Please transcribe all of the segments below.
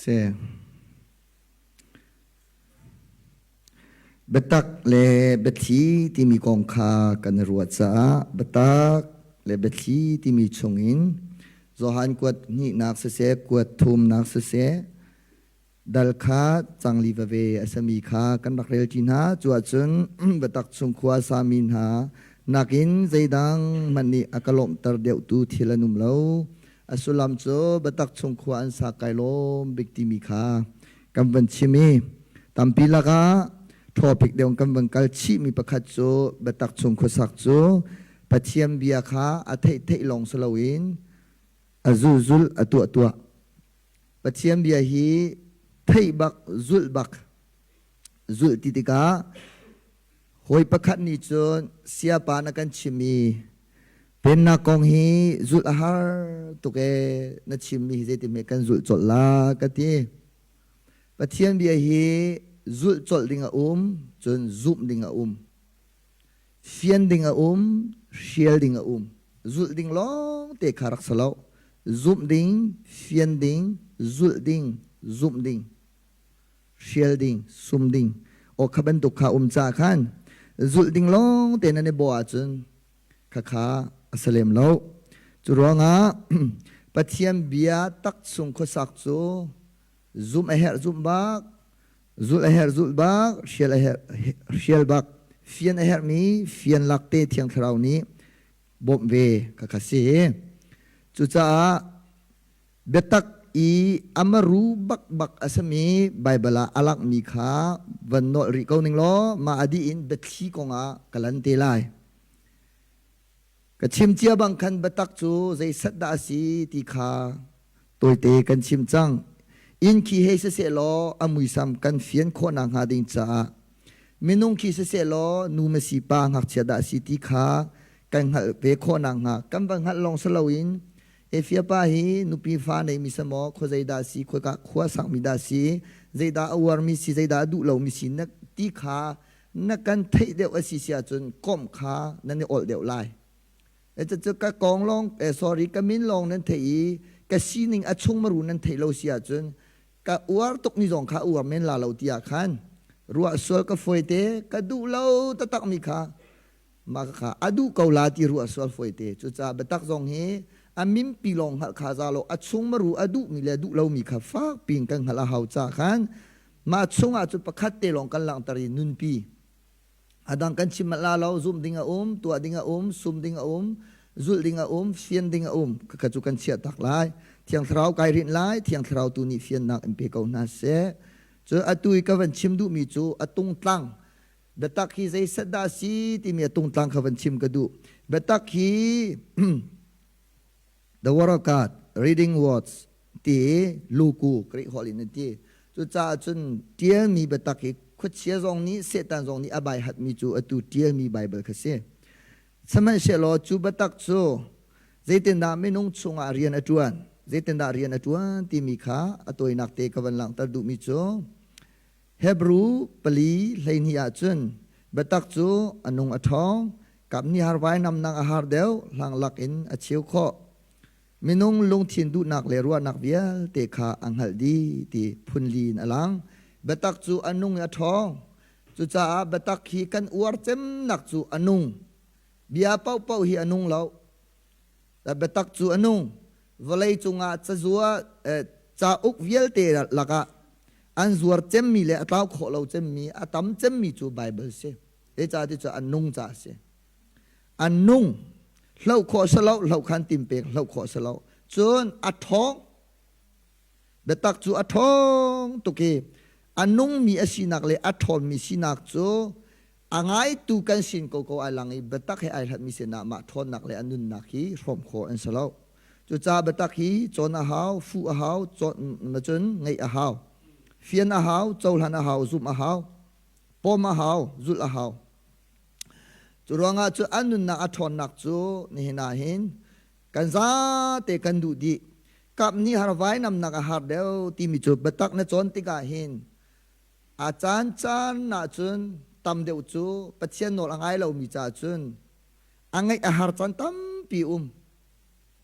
Si. Biatak le biathli timi kong kha kan i ruah caah biatak le biathli timi chungin Johan kuat hnihnak siseh, kuat thumnak siseh, dal kha cangli vave a sami kha kan rak rel ṭi hna. Cu ahcun biatak chung khua sami hna nakin zeidang hmanh nih a ka lawmhter deuhtu thil an um lo. A sullam cu biatak chung khua an sa kai lawm bik timi kha kan van chim i tampi lakah topic deuh kan van kal chihmi pakhat cu biatak chung khuasak cu Pathian bia kha a theih theih lawng si loin a zulzul a tuah tuah. Pathian bia hi theih bak, zulh bak. Zulh ti tikah hawi pakhat nih cun siapa na kan chim i pennak kong hi zulh a har tuk ee na chimmi hi zeitin kan zulh colh la ka ti. Pathian bia hi zulh colh ding a um, cun zumh ding a um. Fian ding a um, hrial ding a um. Zulh ding lawng te kha rak si lo. Zumh ding, fian ding, zulh ding, zumh ding, hrial ding, sum ding. Aw kha bantuk kha um ca khan zulh ding lawng te nan i bawh ahcun khakha a si lem lo. Cu ruangah Pathian bia tak chung khuasak cu zumh a herh zumh bak, zulh a herh zulh bak, hrial a herh hrial bak, fian a herhmi fian lak te Thiang Thlarau nih bawmh ve kha kha si. Cucaah biatak i amaru bak bak a sami Baibal ah a langhmi kha van nolh rih ko ning law mah a dih in biathli kongah ka lan te lai. Ka chim cia bang khan biatak cu zeisat dah a si ti kha tawite kan chim cang. Inn khi hei siseh law a muisam kan fian khawh nakhnga ding caah minung khi siseh law nu ma si pa ngakchia dah a si ti kha kan hngalh ve khawh nakhnga kan va hngalh lawng si loin Efia pa hi nupi fa neimi si maw khuazei dah si khuaka khua sangmi dah si zeidah a uarmi si zeidah a duh lomi si na ti kha na kan theih deuh a si si ahcun komh kha nan i olh deuh lai. Cucu ka kong lawng, sorry, ka min lawng nan theih i ka sining a chung maru nan theih lo si ahcun ka uar tuk mi zong kha uar men la lo ti ah khan ruah sual ka fawi te ka duh lo taktak mi kha mah kha a duh ko la ti ruah sual fawi te. Cucaah biatak zong hi a minpi lawng hngalh kha za lo, a chung maru a duh mi le duh lo mi kha fak piin kan hngalh a hau ca khan mah chungah cu pakhat te lawng kan langhter i nunpi. A dang kan chim la lo, zumh ding a um, tuah ding a um, sum ding a um, zulh ding a um, fian ding a um. Khakha cu kan chiah tak lai. Thiang Thlarau kai rinh lai, Thiang Thlarau tu nih fiannak in pe ko hna seh. Cu atu i ka van chim duhmi cu a tungtlang. Biatak hi zeiset dah a si timi a tungtlang kha van chim ka duh. Biatak hi the word of God, reading words ti luku Greek holh in an ti. Cucaah cun ṭialmi biatak hi khuachia zong nih Satan zong nih a baihatmi cu atu ṭialmi Baibal kha si. Sihmanhsehlaw cu biatak cu zeitindah minung chungah rian a ṭuan, zeitindah rian a ṭuan timi kha a tawinak te ka van langhter duhmi cu Hebru 4:12 ah cun biatak cu a nung a ṭhawng, kap nih har vainamnak a har deuh, hlanglak in a cheu khawh. Minung lungthin duhnak le ruahnak vialte kha a hngalh dih ti phunli in a lang. Biatak cu a nung i a ṭhawng. Cucaah biatak hi kan uar cemnak cu a nung. Bia paohpaoh hi a nung lo. Biatak cu a nung. Vawlei cungah cazua cauk vialte lakah an zuar cemmi le a tlau khawh lo cemmi, a tam cemmi cu Baibal si. Zeicahtiah cu a nung caah a si. A nung. Hloh khawh si lo, hloh khan tim pek hloh khawh si lo. Cun a ṭhawng. Biatak cu a ṭhawng tuk i a nungmi a sinak le a ṭhawnmi sinak cu a ngaitu kan sin koko ai lang i biatak he ai hlatmi sinah mah ṭhawnnak le a nunnak hi hrawm khawh an si lo. Cucaah biatak hi cawn a hau, fuh a hau, cun ngeih a hau. Fian a hau, cohlan a hau, zumh a hau, pawm a hau, zulh a hau. Cu ruangah cu an nunnak a ṭhawnnak cu nihin ah hin kan zate kan duh dih. Kap nih har vainamnak a har deuh timi cu biatak na cawn tikah hin a caan caan ahcun tam deuh cu Pathian nawl a ngai lomi caah cun a ngeih a har caan tampi um.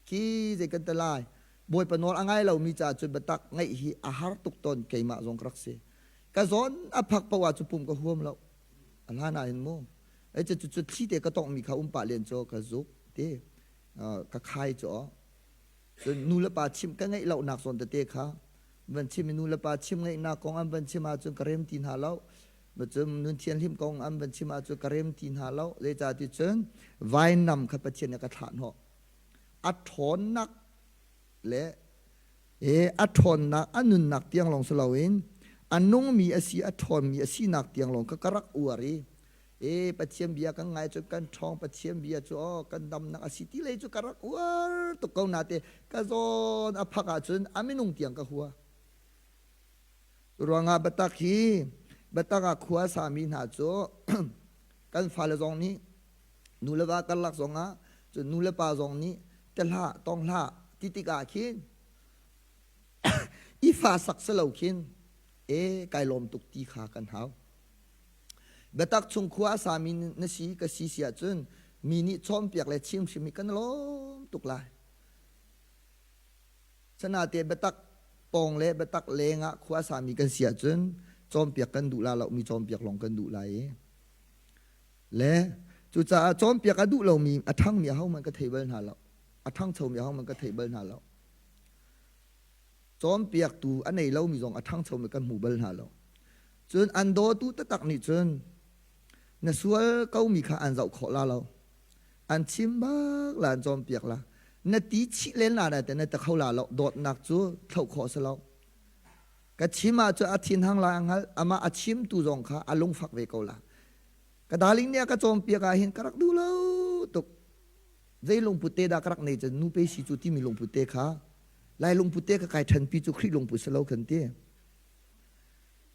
Khi zei kan ti lai? Bawipa nawl a ngai lomi caah cun biatak ngeih hi a har tuk tawn keimah zong ka rak si. Ka zawn a phak paoh ah cu pum ka huam lo. A hlan ah hin mu. Ei cu cu thli te ka tongh mi kha um pah len cu ka zuk ti ka khai cu cun nu le pa chim ka ngeih lonak zawn tete kha van chim i nu le pa chim ngeihnak kong an van chim ahcun ka rem ti hna lo. Cun nun thianhlim kong an van chim ahcun ka rem ti hna lo. Zeicahti cun vainam kha Pathian nih a ka thlah hnawh. A ṭhawnnak le a ṭhawnnak a nunnak tiang lawng si loin a nungmi a si a ṭhawnmi a sinak tiang lawng kha ka rak uar i e Pathian bia kan ngai cun kan ṭhawng Pathian bia cu aw kan damnak a si ti lei cu ka rak uar tuk ko nate ka zawn a phak ahcun a minung tiang ka hua. Ruangah biatak hi biatak ah khua sami hna cu kan fale zong nih nu le va karlak zongah cun nu le pa zong nih te hlah tong hlah ti tikah khin i fa sak si lo khin e kai lawm tuk ti kha kan hau. Biatak chung khua a sami na si ka si si ahcun mi nih cawnpiak le chimhrim hi kan lawm tuk lai. Sanate biatak pawng le biatak leng ah khua sami kan si ahcun cawnpiak kan duh la lo mi cawnpiak lawng kan duh lai i le cucaah cawnpiak a duh lomi a ṭhangmi ahohmanh ka thei bal hna lo a ṭhangchomi ahohmanh ka thei bal hna lo cawnpiaktu a nei lomi zong a ṭhangchomi kan hmu bal hna lo cun an dawtu taktak nih cun na sual komi kha an zoh khawh la lo an chim bak la an cawnpiak la na ti chih len la na te na te kho la lo dawtnak cu thloh khawh si lo ka chim ah cun a thinhang lai a hngalh amah a chimtu zong kha a lungfak ve ko la ka darling nih a ka cawnpiak ah hin ka rak duh lo tuk zei lungput te dah ka rak nei cun nu pe si cu timi lungput te kha lai lungput te ka kai ṭhanpi cu Khrih lungput si lo khan ti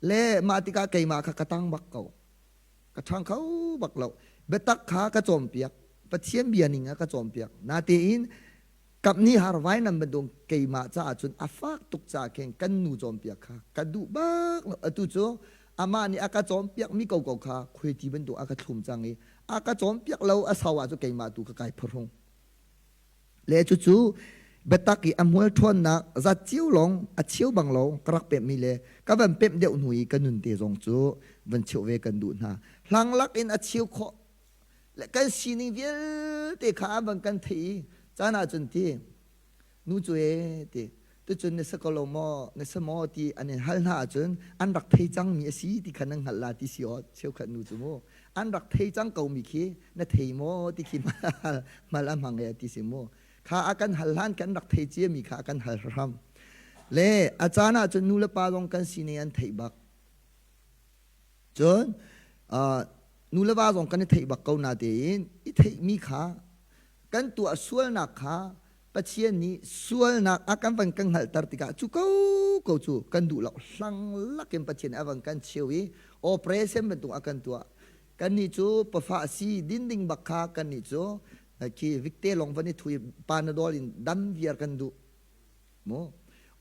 le mah tikah keimah kha ka tang bak ko ka ṭhang kho bak lo biatak kha ka cawnpiak Pathian bia ning ah ka cawnpiak natein kapni har vainam bantuk keimah caah cun a fak tuk caah khin kan nu cawnpiak kha ka duh bak lo atu cu amah nih a ka cawnpiak mi koko kha khuaiti bantuk a ka thlum cang i a ka cawnpiak lo a sau ah cu keimah tu ka kai phurhung le cucu biatak i a hmual ṭhawnnak zat cio lawng a cheu bang lo ka rak pemh mi le ka van pemh deuh hnu i ka nun te zong cu van cheuh ve kan duh hna hlang lak in a cheu khawh le kan sining vialte kha an van kan theih i caan ahcun ti nu cu e ti tucun na si ko lo maw na si maw ti an in hal hna ahcun an rak thei cangmi a si ti kha nan hngalh la ti si aw cheukhat nu cu mu an rak thei cang ko mi khi na thei maw ti khi mal a hmang e ti si mu kha a kan hal hlan kan rak thei cia mi kha a kan hal hram le a caan ahcun nu le pa zong kan sining an theih bak Cun nu le va zong kan i theih bak ko na tein i theihmi kha kan tuah sualnak kha Pathian nih sualnak a kan van kan hngalhter tikah cu ko ko cu kan duh lo hlang lakin Pathian a van kan cheu i operation bantuk a kan tuah kannih cu pafa si din ding bak kha kannih cu khi vikte lawng van i thui panadol in dam viar kan duh Mu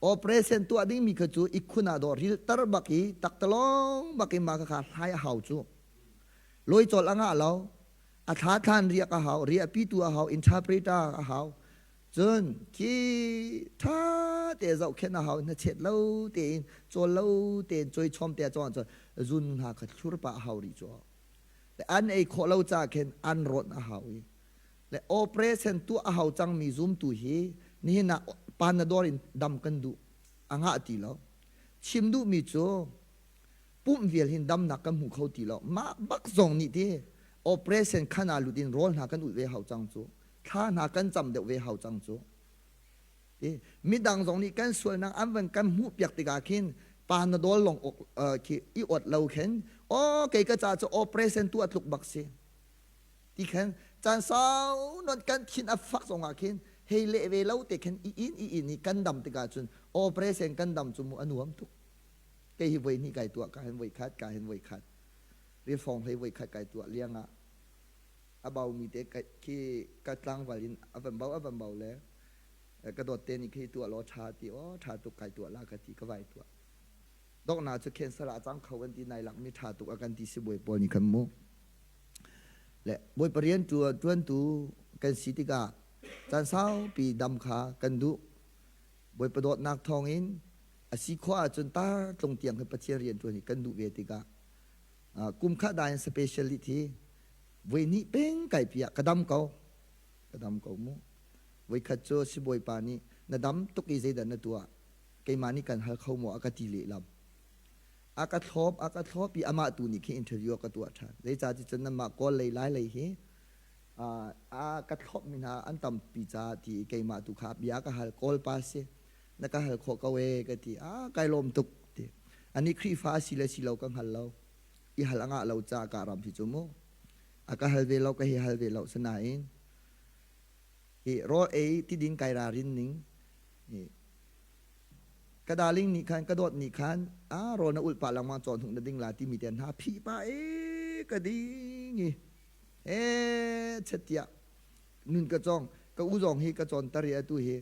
operation tuah dingmi kha cu ikkhun ah dawh rilter bak i taktalawng bak in mah kha hlai a hau cu. Lawi cawl a ngah lo. A thla thlan riak a hau, riahpitu a hau, interpreter a hau. Cun khi tha te zohkhenh a hau, hnachet lo tein, cawl lo tein, cawichom te a cawng cun zun hna kha thlur pah a hau rih cu. An ei khawh lo ca khin an rawnh a hau i le operation tuah a hau cangmi zumtu hi nihin ah panadol in dam kan duh a ngah ti lo chim duhmi cu pumh vial hin damnak kan hmu kho ti lo mah bak zong nih ti operation khan ah lut in rawl hna kan ulh ve hau cang cu thla hna kan cam deuh ve hau cang cu ti midang zong nih kan sualnak an van kan hmuh piak tikah khin panadol lawng khi i ot lo khin o kei ka ca cu operation tuah tluk bak si ti khan caan sau non kan thin a fak zong ah khin hei leh ve lo te khin i in i in i kan dam tikah cun operation kan dam cu mu a nuam tuk kei hi voi hnih kai tuah ka hin voi khat ka hin voi khat rifong hlei voi khat kai tuah liang ah a bau mi te khi ka tlangval in a van bau a van bau le ka dawt te nih khi tuah law tha ti o tha tuk kai tuah la ka ti ka vai tuah Donghnak cu cancer ah a cang kho an ti nai lak mi ṭha tuk a kan ti sibawi pawl nih khan mu. Le Bawipa rian ṭuantu kan si tikah caan saupi dam kha kan duh. Bawipa dawtnak thawngin a si khawh ahcun tar tlung tiang hi Pathian rian ṭuan hi kan duh ve tikah kum khat da in specialist hi voi hnih peng kai pi ah ka dam ko ka dam ko mu voikhat cu sibawipa nih na dam tuk i zeidah na tuah keimah nih kan hal kho maw a ka ti lehlam a ka thlop a ka thlop i amah tu nih khi interview a ka tuah ṭhan zeicah ti cun nanmah kawl lei lai lei hi a ka thlop mi hna an tampi ca ti keimah tu kha bia ka hal kawl pa si na ka hal khawh ko e ka ti a kai lawm tuk ti ani Khrihfa si le si lo ka hngal lo i hal a ngah lo ca ka ram hi cu mu a ka hal ve lo ka hi hal ve lo sinain hi rawl ei ti ding kai rarin ning Ka darling nih khan ka dawt nih khan a rawl na ulh pah lengmang cawn hung na ding la timi te hna phih pah e ka ding i he chet tiah nun ka cawng ka u zong hi ka cawn tar i atu hi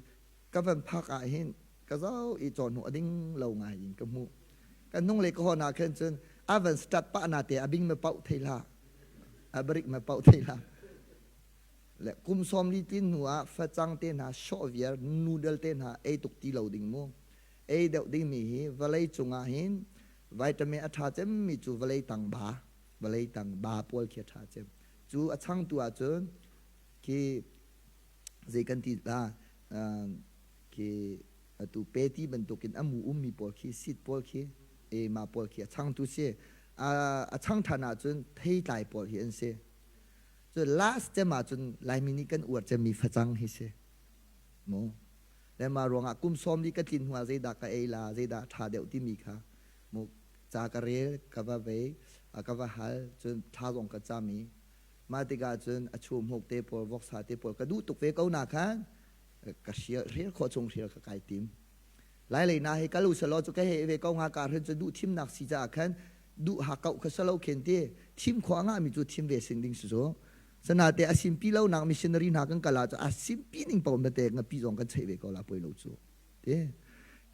ka van phak ah hin ka zau i cawn hnu a ding lo ngai in ka hmuh kan hnung le ka hawn ah khan cun a van start pah na te a bing ma pauh thei hlah a barik ma pauh thei hlah Le kum 40 tlin hnu ah facang te hna sawh viar noodle te hna ei tuk ti lo ding mu. Ei deuh dingmi hi vawlei cungah hin vitamin a ṭha cemmi cu vawlei tang ba, vawlei tang ba pawl khi a ṭha cem. Cu a changtu ahcun khi zei kan ti la khi atu peti bantukin a mu ummi pawl khi seed pawl khi e ma pawl khi a changtu si. A chang ṭhan ahcun theitlai pawl hi an si. Cu last cem ahcun Laimi nih kan uar cemmi facang hi si. Mu. Le mah ruangah kum 40 ka tlin hnu ah zeidah ka ei la, zeidah ṭha deuh timi kha mu ca ka rel, ka va vei, ka va hal, cun thla zong ka cam i mah tikah cun a chumhmuk te pawl, voksa te pawl ka duh tuk ve ko na khan ka hrial, hrial khawh chung hrial ka kai tim. Lailei na hi kal u selaw cu ka he ve ko hnga ka hrin cu duh thimnak si caah khan duh ha kauh kha salo khen ti thim khawh ngah mi cu thim ve sing ding si cu sanate a simpi lo nak missionary hna kan kala cu a simpi ning paoh na te ngapi zong kan cheih ve ko la poi lo cu te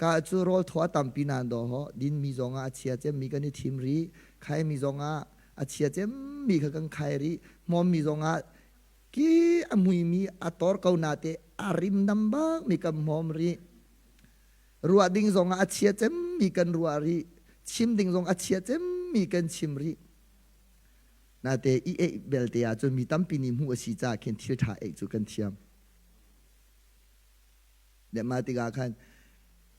ka cu rawl thaw tampi nan do ho din mi zong ah a chia cem mi kan i thim ri khai mi zong ah a chia cem mi kha kan khai ri hmawm mi zong ah ki a mui mi a tor ko na te a rim nam bak mi kan hmawm ri Ruah ding zongah a chia cemmi kan ruah rih. Chim ding zong a chia cemmi kan chim rih. Nate i eih belte ahcun mi tampi nih hmuh a si caah khin thil ṭha eih cu kan thiam. Le mah tikah khan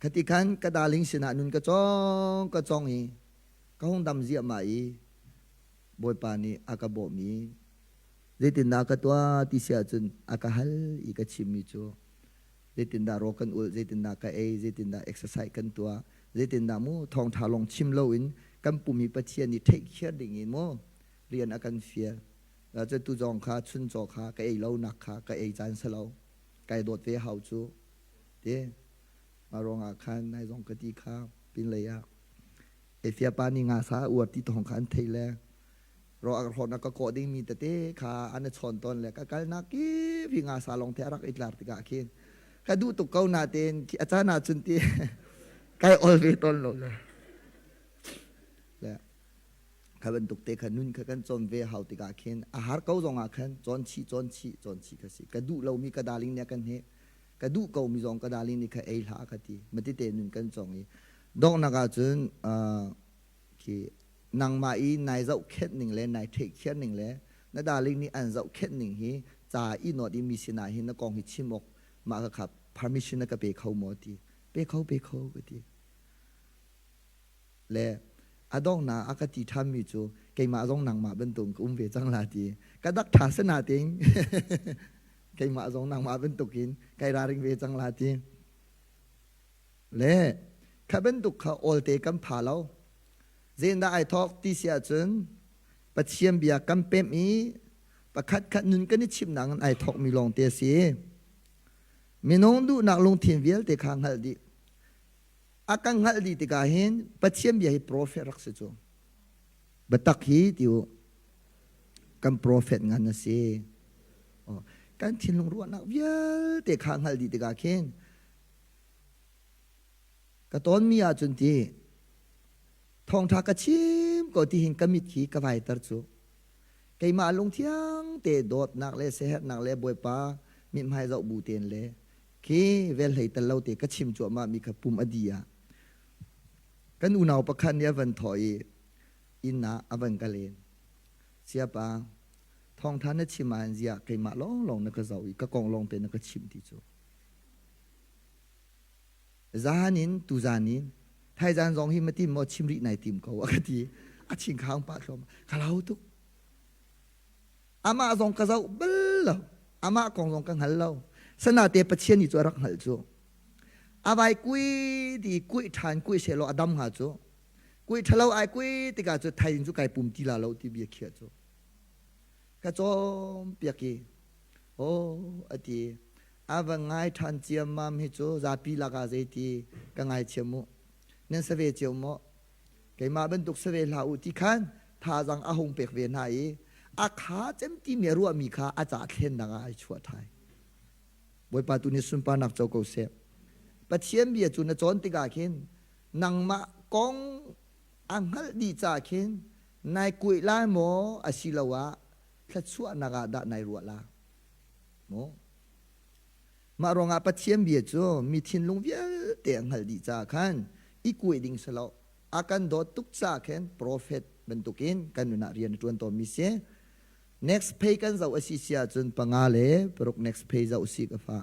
khati khan ka darling sinah nun ka cawng ka cawng i ka hung dam ziahmah i Bawipa nih a ka bawmh i zeitindah ka tuah ti si ahcun a ka hal i ka chimmi cu zeitindah rawl kan ulh, zeitindah ka ei, zeitindah exercise kan tuah, zeitindah mu thawngṭha lawng chim loin kan pum hi Pathian nih theihkhiar ding in mu rian a kan fial. Cu tu zong kha chuncaw kha ka ei lo nak kha ka ei caan si lo. Kai dawt ve hau cu. Ti mah ruangah khan nai zong ka ti kha pinlei ah Efia pa nih nga sa uar ti thawng kha an thei le ro a hrawn a ka kawh dingmi tete kha an i chawn tawn le ka kalnak kip hi nga sa lawng te a rak i tlar tikah khin ka duh tuk ko natein a caan ahcun ti kai ol ve tawn lo le le kha bantuk te kha nun kha kan cawn ve hau tikah khin a har ko zong ah khan cawn chih cawn chih cawn chih kha si ka duh lomi ka darling nih a kan heh ka duh ko mi zong ka darling nih kha ei hlah ka ti matite nun kan cong i donghnak ahcun khi nangmah i nai zohkhenh ning le nai theihkhiar ning le na darling nih an zohkhenh ning hi ca i nawt i mi sinah hin na kong hi chim awk mah ka kha permission na ka pe kho maw ti pe kho pe kho ka ti le a donghnak a ka ti ṭhanmi cu keimah zong nangmah bantuk ka um ve cang la ti ka dak ṭha sana ting keimah zong nangmah bantukin kai raring ve cang la ti Le kha bantuk kha awlte kan pha lo. Zeidah ai thawk ti si ahcun Pathian bia kan pemh i pakhat khat nun kan i chimhnak in ai thawkmi lawngte a si. Minung duhnak lungthin vialte kha hngalh dih. A kan hngalh dih tikah hin Pathian bia hi prophet rak si cu. Biatak hi ti u kan prophet ngan a si. Oh, kan thinlung ruahnak vialte kha hngalh dih tikah khin Ka tawnmi ahcun ti thawngṭha ka chim ko ti hin ka mit hi ka vaiter cu. Keimah lungthiang te dawtnak le siaherhnak le Bawipa mithmai zoh bu tein le. Khi vel hlei tel lo te ka chim cuahmah mi kha pum a di ah kan unau pakhat nih a van thawh i inn ah a van ka len. Siapa, thawngtha na chim ah ziah keimah lawnglawng na ka zoh i ka kong lawng te na ka chimh ti cu. Zan in tuzan in thaizan zong hi matim maw chim rih nai tim ko a ka ti. A chingkhang pah thluahmah. Ka lau tuk. Amah zong ka zoh bal lo. Amah kong zong ka hngal lo. Sanate Pathian nih cu a rak hngalh cu. A vai kui ti kuih ṭhan kuih sehlaw a dam hnga cu. Kuih ṭhalo ai kui tikah cu thaizing cu kai pum ti la lo ti bia khiah cu. Ka cawm piak i aw a ti. A va ngai ṭhan ciammam hi cu zapi lakah zeiti ka ngaithiam mu. Nan sa ve cio maw? Keimah bantuk si ve hlah u ti khan thazaang a hung pek ve hna i a kha cem timi a ruahmi kha a ca thlennak ah ai chuah thai. Bawipa tu nih sunparnak co ko seh. Pathian bia cu na cawn tikah khin nangmah kong a hngalh dih ca khin nai kuih lai maw asiloah thluachuahnak ah dah nai ruah la maw? Mah ruangah Pathian bia cu mi thinlung vialte a hngalh dih caah khan i kuai ding si lo. A kan dawt tuk caah khin profet bantukin kan nun ah rian a ṭuan tawnmi si. Next page kan zoh a si si ahcun 5 le 6 next page zoh si ka fa.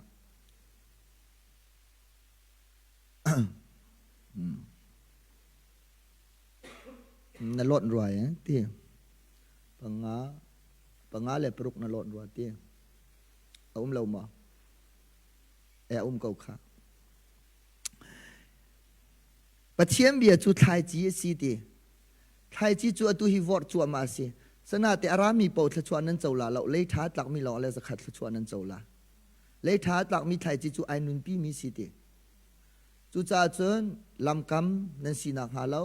Na lawt rua eh ti. Panga 5 le 6 na lawt rua ti. A um lo maw? E a um ko kha. Pathian bia cu thlaici a si ti. Thlaici cu atu hi vorh cuahmah a si. Sanate a rami paoh thluachuah nan co la lo. Lei ṭha tlakmi lawng le zakhat thluachuah nan co la. Lei ṭha tlakmi thlaici cu ai nunpi mi si ti. Cucaah cun lamkam nan sinak hnga lo,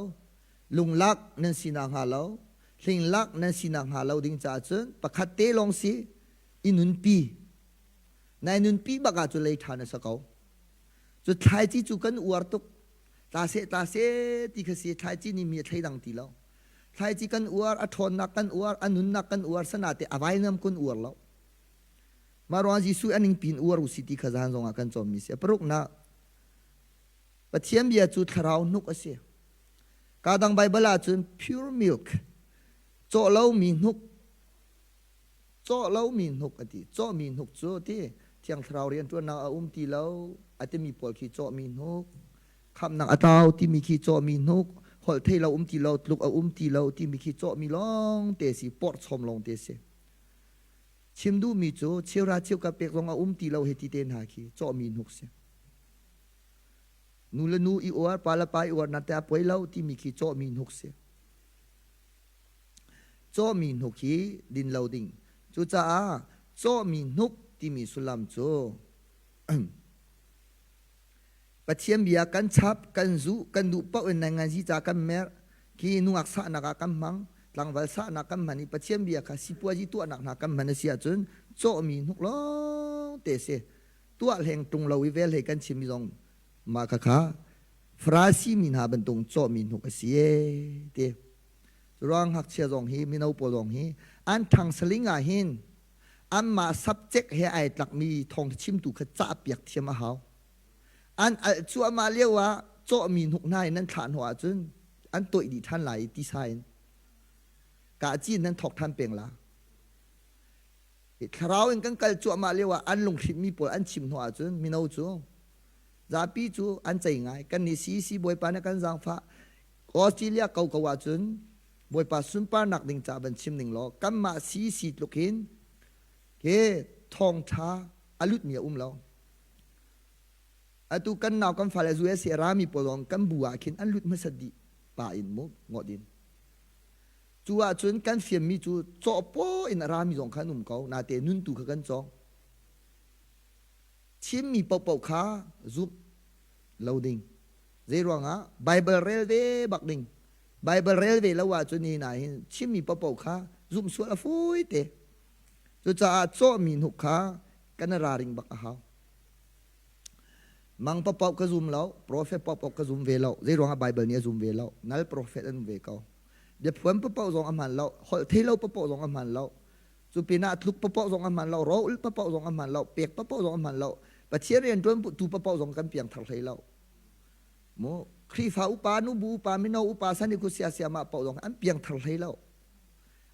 lunglak nan sinak hnga lo, hlinglak nan sinak hnga lo ding caah cun pakhat te lawng si i nunpi. Nai nunpi bak ah cu lei ṭha na sa ko. Cu thlaici cu kan uar tuk. Tla seh tla seh ti kha si thlaici nih mi a thleidang ti lo. Thlaici kan uar, a ṭhawnnak kan uar, a nunnak kan uar, sanate a vainam kun uar lo. Mah ruang Jesuh a ningpi in uar u si ti kha zan zongah kan cawnmi si. A paruknak, Pathian bia cu thlarau hnuk a si. Ka dang Baibal ahcun pure milk, cawh lomi hnuk, cawh lomi hnuk a ti. Cawhmi hnuk cu ti Thiang Thlarau rianṭuannak a um ti lo a timi pawl khi cawhmi hnuk, khamhnak a tlau timi khi cawhmi hnuk, holh thei lo um ti lo, tluk a um ti lo timi khi cawhmi lawng te si, porhchom lawng te si. Chim duhmi cu cheuhra cheuka pek zong a um ti lo he ti te hna khi cawhmi hnuk si. Nu le nu i uar, pa le pa i uar na te a poi lo timi khi cawhmi hnuk si. Cawhmi hnuk hi din lo ding. Cucaah cawhmi hnuk timi sullam cu Pathian bia kan chap, kan zuh, kan duh paoh in nainganzi ca kan merh, khi nungak sahnak ah kan hmang, tlangval sahnak kan hman i Pathian bia kha sipuazi tuahnak hna kan hman a si ahcun cawhmi hnuk lawng te si. Tuah hleng ṭung lo i vel he kan chimmi zong mah khakha Farasi mi hna bantuk cawhmi hnuk a si ee ti. Ruang ngakchia zong hi mino pawl zong hi an ṭhang saling ah hin anmah subject he ai tlakmi thawngṭha chimtu kha cahpiak thiam a hau. An alh cuahmah lio ah cawhmi hnuk hna in nan thlah hnawh ahcun an toih dih ṭhan lai i tisa in kahci in nan thawk ṭhan peng la. Thlarau in kan kal cuahmah lio ah an lunghrinhmi pawl an chim hnawh ahcun mino cu zapi cu an cei ngai. Kan nih CEC Bawipa nih kan zaangfah. Australia ko ko ahcun Bawipa sunparnak ding ca van chim ning law kanmah CEC tluk hin ke thawngṭha a lutmi a um lo. Atu kan nau kan fale USA rami pawl zong kan bu ah khin an lut hmasat dih pa in mu ngawt in. Cu ahcun kan fiammi cu cawhpaw in a rami zong kha an um ko nate nun tu kha kan cawng. Chimmi paohpaoh kha zumh lo ding. Zei ruangah Bible rel ve bak ding. Bible rel ve lo ahcun hi na hin chimmi paohpaoh kha zumh sual a fawi te. Cucaah cawhmi hnuk kha kan i raring bak a hau. Mang paohpaoh ka zum lo, profet paohpaoh ka zum ve lo. Zei ruangah Bible nih a zum ve lo. Nal profet an um ve ko. Biaphuan paohpaoh zong a hmaan lo, holh thei lo paohpaoh zong a hmaan lo. Cu pinah tluk paohpaoh zong a hmaan lo, rawl paohpaoh zong a hmaan lo, pek paohpaoh zong a hmaan lo. Pathian rian ṭuan tu paoh zong kan piangthar hlei lo. Mu Khrihfa upa, nubu upa, mino upa, sani khu sia siama paoh zong an piangthar hlei lo.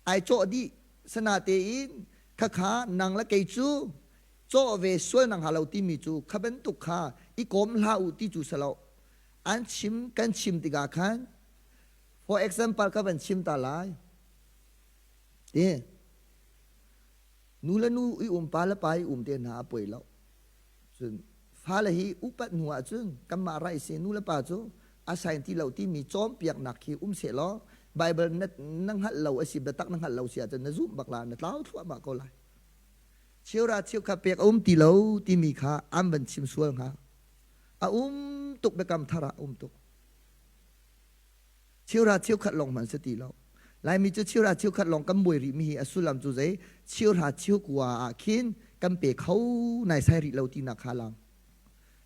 Ai cawh dih sana tein khakha nang le kei cu cawh ve sual nang ha lo timi cu kha bantuk kha i kawm hlah u ti cu salo. An chim kan chim tikah khan for example ka van chim ta lai. Ti nu le nu i um pa le pa i um te hna a poi lo. Cun fale hi upat hnu ahcun kanmah rai si nu le pa cu a sain ti lo timi cawnpiaknak khi um seh law Bible na, na hngalh lo a si biatak na hngalh lo si ahcun na zumh bak la na tlau thluahmah ko lai. Cheura cheukhat pek a um ti lo timi kha an van chim sual hnga. A um tuk biakam thar ah a um tuk. Cheuhra cheukhat lawng hmanh si ti lo. Laimi cu cheuhra cheukhat lawng kan buai rihmi hi a sullam cu zei cheuhra cheukua ah khin kan pe kho naisai rih lo tinak kha lang.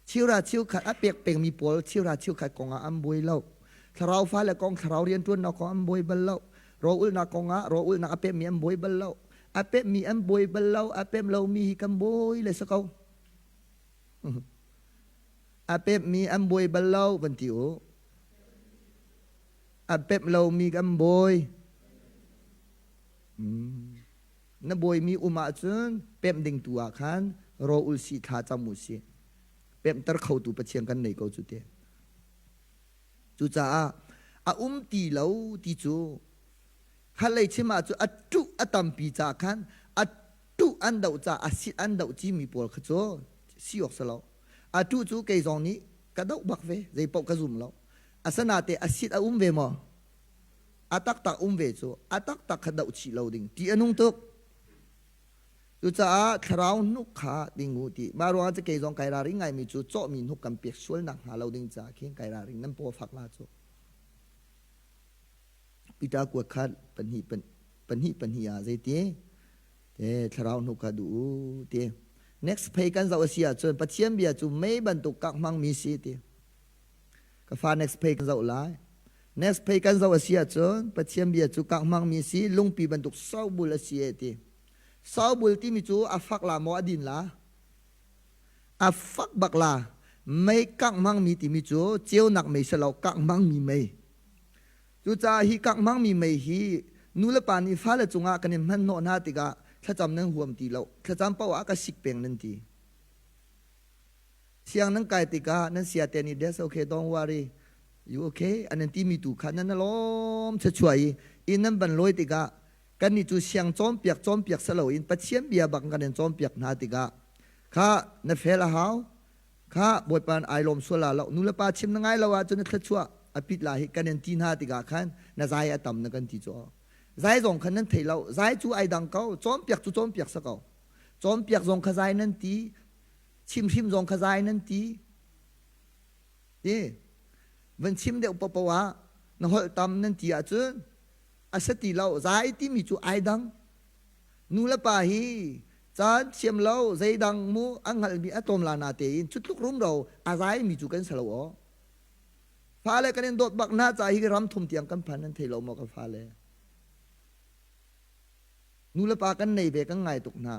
Cheuhra cheukhat a pek pengmi pawl cheuhra cheukhat kong ah an buai lo. Thlarau fale kong thlarau rianṭuannak kong an buai bal lo. Rawlulhnak kong ah rawlulhnak a pekmi an buai bal lo. A pekmi an buai bal lo. A pem lomi hi kan buai le si ko. A pemmi an buai bal lo van ti u. A pemh lomi kan bawi. Na bawimi um ahcun pemh ding tu ah khan rawl si thla cam u si. Pemhter khotu Pathian kan nei ko cu te. Cucaah a um ti lo ti cu khalei chim ah cu a ṭuh a tampi ca khan a ṭuh an doh ca a sit an doh cimi pawl kha cu si awk si lo. A ṭuh cu kei zong nih ka doh bak ve zei paoh ka zum lo. Asanain a sit a um ve maw? A taktak um ve cu a taktak kha doh chih lo ding ti a nung tuk. Cucaah thlarau hnuk kha ding u ti. Mah ruangah cu kei zong kai ralring ngaimi cu cawhmi hnuk kan pek sual nak hnga lo ding caah khin kai ralring nan paw fak la cu. Peter kuat khat pahnih pahnih pahnih ah zeiti te thlarau hnuk kha duh u ti. Next pei kan zoh a si ahcun Pathian bia cu mei bantuk kak hmangmi si ti. Ka fa next pei kan zoh lai. Next pei kan zoh a si ahcun Pathian bia cu kak hmangmi si lungpi bantuk sobul a si e ti. Sobul timi cu a fak la maw a din la? A fak bak la. Mei kak hmangmi timi cu ceunak mei si lo kak hmangmi mei. Cucaah hi kak hmangmi mei hi nulepa nih fale cungah kan in hman hnawh hna tikah thlacam nan huam ti lo. Thlacam paoh ah ka sik peng nan ti. Siang nan kai tikah nan siate nih that's okay don't worry you okay an nan timi tu kha nan lawm chuah i inn nan van lawi tikah kannih cu siang cawnpiak cawnpiak si loin Pathian bia bak kan in cawnpiak hna tikah kha na fel a hau kha Bawipa ai lawm sual la lo nu le pa chim na ngai lo ahcun na thluachuah a pit la hi kan in ti hna tikah khan na zai a tam na kan ti cu zai zong khan nan thei lo zai cu ai dang ko cawnpiak cu cawnpiak sa ko cawnpiak zong kha zai nan ti chimhrim zong kha zai nan ti ti van chim deuh paohpaoh ah na holh tam nan ti ahcun a si ti lo zai timi cu ai dang nu le pa hi caan thiam lo zeidang mu an hngalhmi a tlawm la na tein cutluk rumro a zaimi cu kan si lo aw fale kan in dawt bak hna ca hi ram thum tiang kan phan nan thei lo maw ka fale nu le pa kan nei ve kan ngai tuk hna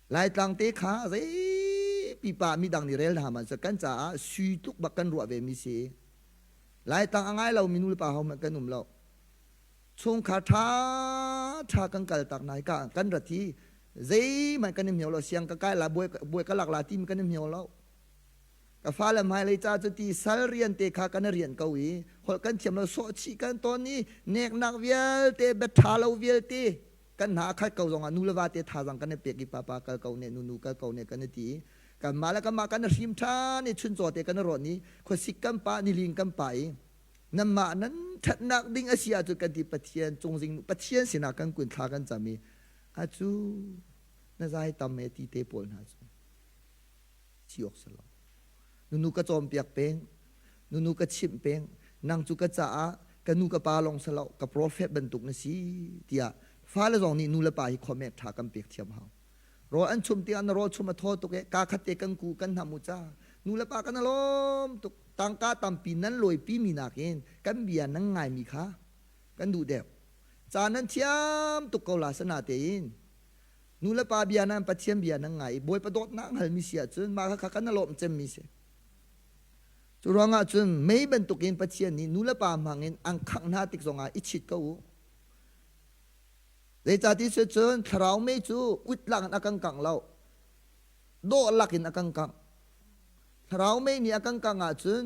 Laitlang te kha zei pipa midang nih rel hna hmanh kan caah sui tluk bak kan ruah ve mi si. Laitlang a ngai lomi nu le pa hohmanh kan um lo. Chungkhar ṭha ṭha kan kal tak nai ka kan rat hi zeihmanh kan i hmio lo siang ka kai la buai buai ka lak la timi kan i hmio lo. Ka fale hmailei ca cu ti sal rian te kha kan rian ko i holh kan thiam lo sawh chih kan ton i neknak vialte bia ṭha lo vialte kan hna a khat ko zongah nu le va te thazang kan i pek i papa kal ko ne nunu kal ko ne kan i ti i kanmah le kanmah kan i hrim ṭhan i chuncaw te kan i rawn i khuasik kan pah nilin kan pah i nanmah nan ṭhatnak ding a si ahcun kan ti Pathian cungzing Pathian sinah kan kun thla kan cam i acu na zai tam e ti te pawl hna cu si awk si lo nunu ka cawnpiak peng nunu ka chimh peng nang cu ka caah ka nu ka pa lawng si lo ka prophet bantuk na si tiah fale zong nih nu le pa hi khuamek ṭha kan pek thiam hau rawl an chum tikah na rawl chum a thaw tuk e ka khat te kan ku kan hnam u ca nu le pa kan lawm tuk tangka tampi nan lawipi mi nakin kan bia nan ngai mi kha kan duh deuh ca nan thiam tuk ko la sana tein. Nu le pa bia nan Pathian bia nan ngai i Bawipa dawtnak hngalmi si ahcun mah kha kan lawm cemmi si. Cu ruangah cun mei bantukin Pathian nih nu le pa hmangin an khangh hna tik zongah i chit ko u. Zeicahti si cun thlarau mei cu ut lak in a kan kangh lo. Dawh lak in a kan kangh. Thlarau mei nih a kan kangh ahcun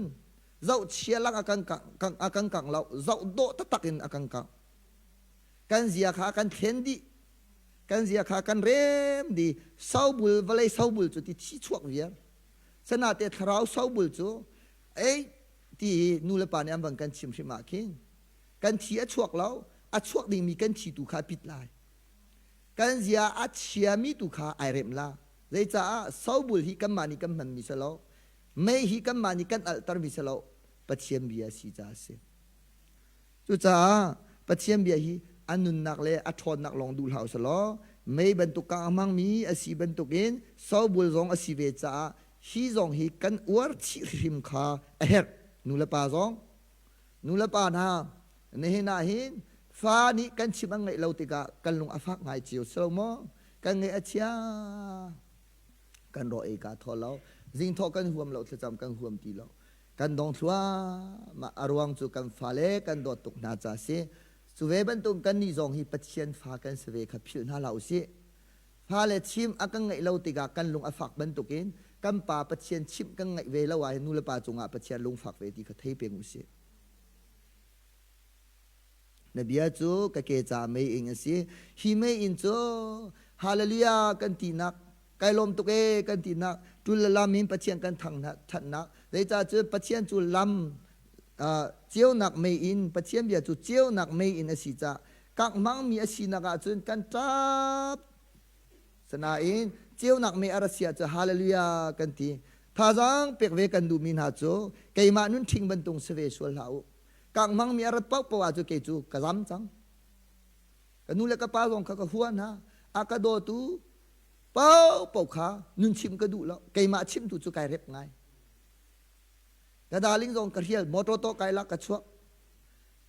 zohchia lak a kan kangh, a kan kangh lo. Zoh dawh taktak in a kan kangh. Kan zia kha a kan thlen dih. Kan zia kha kan rem dih. Sobul, vawlei sobul cu ti thi chuak viar. Sanate thlarau sobul cu ei ti i nu le pa nih an van kan chim hrim ah khin kan thi a chuak lo a chuak dingmi kan thi tu kha a pit lai kan zia a chiami tu kha ai remh la zeicaah sobul hi kanmah nih kan hmanmi si lo mei hi kanmah nih kan alhtermi si lo Pathian bia si caah a si Cucaah Pathian bia hi a nunnak le a ṭhawnnak lawng duh hlah usih law mei bantuk kang a hmangmi a si bantukin sobul zong a si ve caah hi zong hi kan uar chih hrim kha a herh. Nu le pa zong nu le pa hna nihin ah hin fa nih kan chim an ngaih lo tikah kan lung a fak ngai cio si lo maw? Kan ngaih a chia. Kan rawh ei kaa thaw lo. Zing thawh kan huam lo, thlacam kan huam ti lo. Kan dong thluahmah. A ruang cu kan fale kan dawt tuk hna ca si. Cu ve bantuk kannih zong hi Pathian fa kan si ve kha philh hna hlah usih. Fale chim a kan ngaih lo tikah kan lung a fak bantukin kan pa Pathian chimh kan ngaih ve lo ah hin nulepa cungah Pathian lungfak ve ti kha thei peng usih. Na bia cu ka ke ca meiinn a si. Hi meiinn cu hallelujah kan tinak, kai lawm tuk ee kan tinak, ṭul le lam in Pathian kan thang ṭhatnak. Zeicah cu Pathian cu lam uh, ceunak meiinn, Pathian bia cu ceunak meiinn a si caah kangh hmangmi a sinak ahcun kan ṭap. Sanain ceunak mei a ra si ahcun hallelujah kan ti. Thazaang pek ve kan duhmi hna cu keimah nun ṭhing bantung si ve sual hlah u. Kangmangmi a rat paohpaoh ah cu kei cu ka zam cang. Ka nu le ka pa zong kha ka hua hna. A ka dawtu paohpaoh kha nun chimh ka duh lo. Keimah chimtu cu kai rep ngai. Ka darling zong ka hrial, motor to kai lak ka chuak.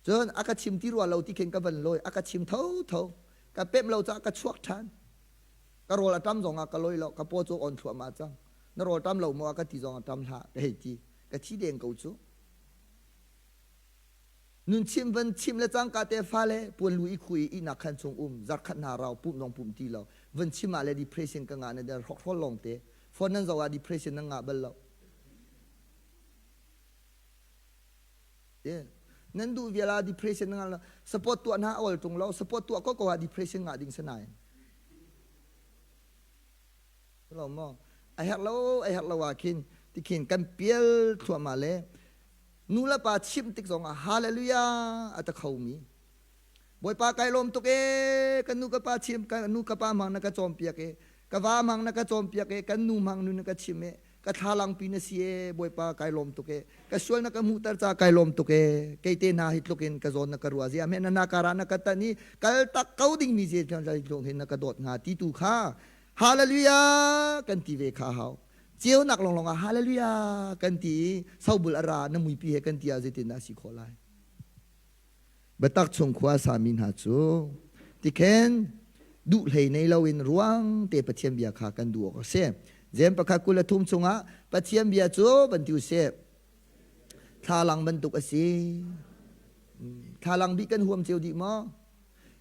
Cun a ka chim ti rua lo ti khin ka van lawi, a ka chim tho tho. Ka pemh lo caah ka chuak ṭhan. Ka rawl a ṭam zong ah ka lawi lo, ka paw cu on thluahmah cang. Na rawl ṭam lo maw a ka ti zong a ṭam hlah, ka hei ti. Ka thi deng ko cu. Nun chim van chim le cangka te fale puanlu i khu i ihnak khan chung um zarkhat hna rau pumh zong pumh ti lo van chim ah le depression ka ngah na der hrokhrawl lawng te phone nan zoh ah depression nan ngah bal lo nan duh vial ah depression nan ngah lo support tuah hna awl tung lo support tuah ko ko ah depression ngah ding sanain lo maw a herh lo a herh lo ah khin tikhin kan pial thluahmah le nu le pa chimh tik zongah hallelujah a ta khomi Bawipa kai lawm tuk ee kan nu ka pa chim kan nu ka pa hmang na ka cawnpiak e ka va hmang na ka cawnpiak e kan nu hmang nu na ka chim e ka thlalang pi na si e Bawipa kai lawm tuk e ka sual na ka hmuhter ca kai lawm tuk e kei te hna hi tluk in ka zawn na ka rua zia me na na kara na ka tan i kal tak ko ding mi ze tluk hin na ka dawt hnga ti tu kha Hallelujah kan ti ve kha hau. Ceunak lawnglawng ah hallelujah kan ti i sobul a ra na muipi he kan ti ah zeitin dah a si khawh lai? Biatak chung khua sami hna cu tikhen duh hlei nei loin ruang te Pathian bia kha kan duh awk a si. Jeim pakhat 23 chungah Pathian bia cu van ti usih thlalang bantuk a si. Thlalang bih kan huam cio dih maw?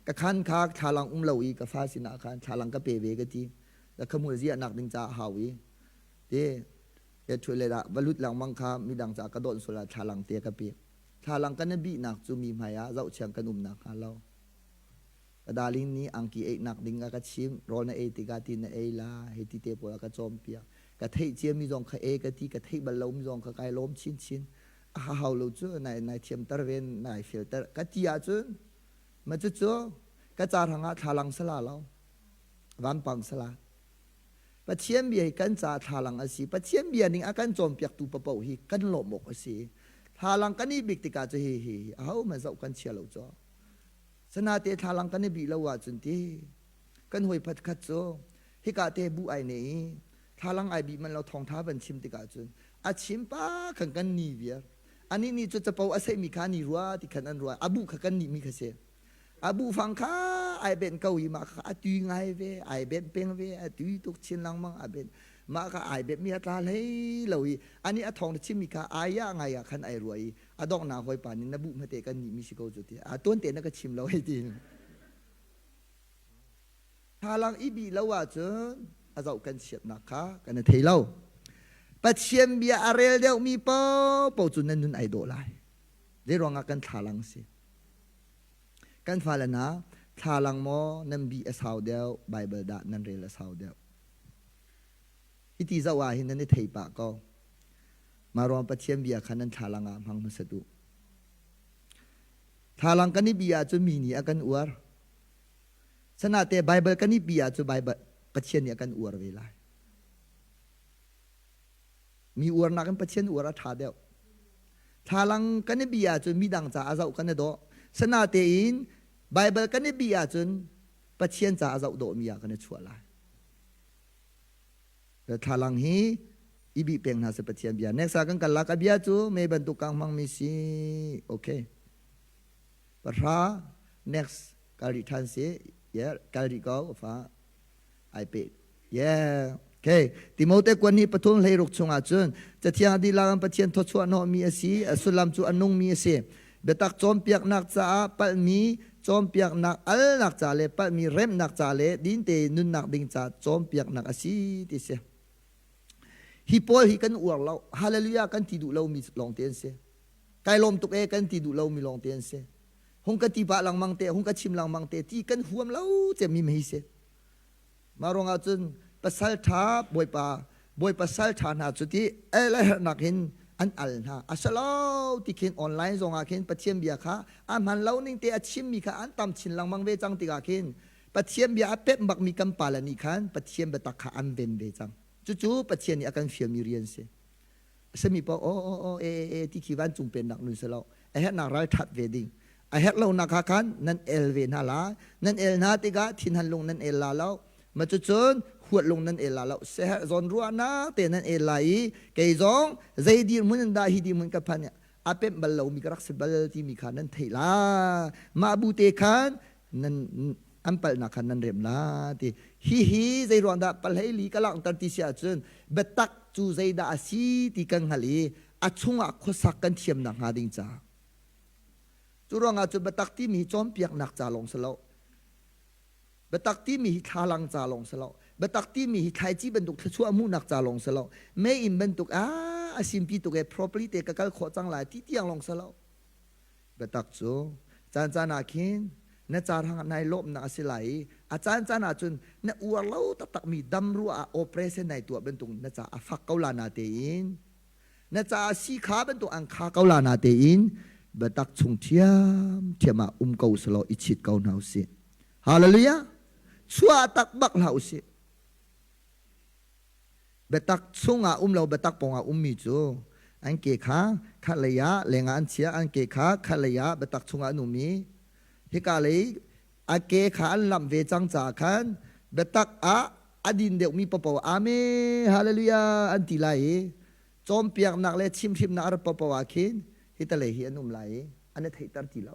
Ka khan kha thlalang um lo i ka fa sinah khan thlalang ka pe ve ka ti. Ka khamul ziahnak ding caah hau i te ya toilet ah va lut lengmang kha midang caah ka dawnh sual ah thlalang te ka pek. Thlalang kan i bihnak cu mi hmai ah zohchiang kan umnak hnga lo. Ka darling nih angki einak ding a ka chimh, rawl na ei tikah ti na ei la, hei ti te pawl a ka cawmpiak. Ka theih ciami zong kha e ka ti, ka theih bal lomi zong kha kai lawm chinchin. A hau lo cu nai nai thiamter ve, nai felter ka ti ahcun Ma cucu ka ca hrangah thlalang sala lo, vampang sala. Pathian bia hi kan ca thlalang a si. Pathian bia ning a kan cawnpiaktu papoh hi kan lawm awk a si. Thlalang kan i bik tikah cu hi hi aho hmanh zoh kan chia lo cu. Sanate thlalang kan i bih lo ahcun ti kan hawi khat cu hika te bu ai ne i thlalang ai bih man lo thawngtha van chim tikah cun a chim pa khan kan ni viar. Anih nih cu capo a seihmi kha ni rua ti khan an ruah. A bu kha kan nihmi kha si. A buhfang kha ai benh ko i mah kha a tui ngai ve, ai benh peng ve, a tui tuk chin lengmang a benh. Mah kha ai benhmi a tla hlei lo i ani a thawng na chimmi kha ai ah ngai ah khan ai ruah i a donghnak hawipa nih na buh hmate kan nih mi si ko cu ti a tuan te na ka chim lo hei ti. Thlalang i bih lo ahcun a zoh kan chiatnak kha kan i thei lo. Pathian bia a rel deuhmi paohpaoh cu nan nun ai dawh lai. Zei ruangah kan thlalang si? Kan fale hna, thlalang maw nan bih a sau deuh, Baibal dah nan rel a sau deuh? Hiti zoh ah hin nan i thei pah ko. Mah ruang Pathian bia kha nan thlalang ah hmang hmasa duh. Thlalang kan i bih ahcun mi nih a kan uar. Sanate Baibal kan i pi ahcun Baibal Pathian nih a kan uar ve lai. Mi uarnak in Pathian uar a ṭha deuh. Thlalang kan i bi ahcun midang ca a zoh kan i dawh. Sanatein Baibal kan i bi ahcun Pathian ca a zoh dawhmi ah kan i chuah lai. Thlalang hi i bih peng hna seh Pathian bia. Next ah kan kal lak a bia cu me bantuk kang hmangmi si. Okay. Pahra next kal rih ṭhan si yeah kal rih ko fa ai pe yeah okay Timote kuan hi pathum hleiruk chungah cun cathiang dihlak in Pathian thawchuah hnawhmi a si a sullam cu a nungmi a si biatak cawnpiaknak caah palhmi cawnpiaknak alnak ca le palhmi remhnak ca le dinte nunnak ding ca cawnpiaknak a si ti si hi pawl hi kan uar lo hallelujah kan ti duh lomi lawngte an si kai lawm tuk e kan ti duh lomi lawngte an si hung ka ti pah lengmang te hung ka chim lengmang te ti kan huam lo cemmi mei si mah ruangah cun pasal ṭha bawipa bawipa sal ṭha hna cu ti el a herhnak hin an al hna a si lo ti khin online zongah khin Pathian bia kha a hman lo ning te a chimmi kha an tam chin lengmang ve cang tikah khin Pathian bia a pemh bakmi kan pale nih khan Pathian biatak kha an ven ve cang cucu Pathian nih a kan fialmi rian si A sami paoh aw aw aw e e e ti khi vancung pennak nun si lo. A herhnak ral that ve ding. A herh lonak kha khan nan el ve hna lai. Nan el hna tikah thinhan lung nan el la lo. Ma cucun huat lung nan el la lo. Seherh zawn ruahnak te nan el lai i kei zong zei dirhmun in dah hi dirhmun ka phan a pemh bal lomi ka rak si bal timi kha nan theih la. Mah bu te khan nan an palhnak kha nan remh la ti hihi zei ruang dah palhei ka langhter ti si ahcun biatak cu zeidah a si ti kan hngalh i a chungah khuasak kan thiamnak hnga ding caah cu ruangah cu biatak timi hi cawnpiaknak ca lawng si lo biatak timi hi thlalang ca lawng si lo biatak timi hi thlaici bantuk thluachuah hmuhnak ca lawng si lo mei-inn bantuk a a simpi tuk e properly te ka kal khawh cang lai ti tiang lawng si lo Biatak cu caancaan ah khin na carhang ah nai lawmhnak a si lai i a caancaan ah cun na uar lo taktakmi dam ruah ah operation nai tuah bantuk na ca a fak ko la na tein na caah si kha bantuk an kha ko la na tein biatak chung ṭhiamṭhiam ah um ko selaw i chit ko hna usih. Hallelujah! Chuah tak bak hlah usih. Biatak chungah um lo biatak pawngah ummi cu an ke kha khatlei ah lengah an chiah, an ke kha khatlei ah biatak chungah an um i hika lei a ke kha an lamh ve cang caah khan biatak ah a din deuhmi paohpaoh Amen Hallelujah an ti lai i cawnpiaknak le chimhrimnak a rat paohpaoh ah khin hitalei hi an um lai i an i theihter ti lo.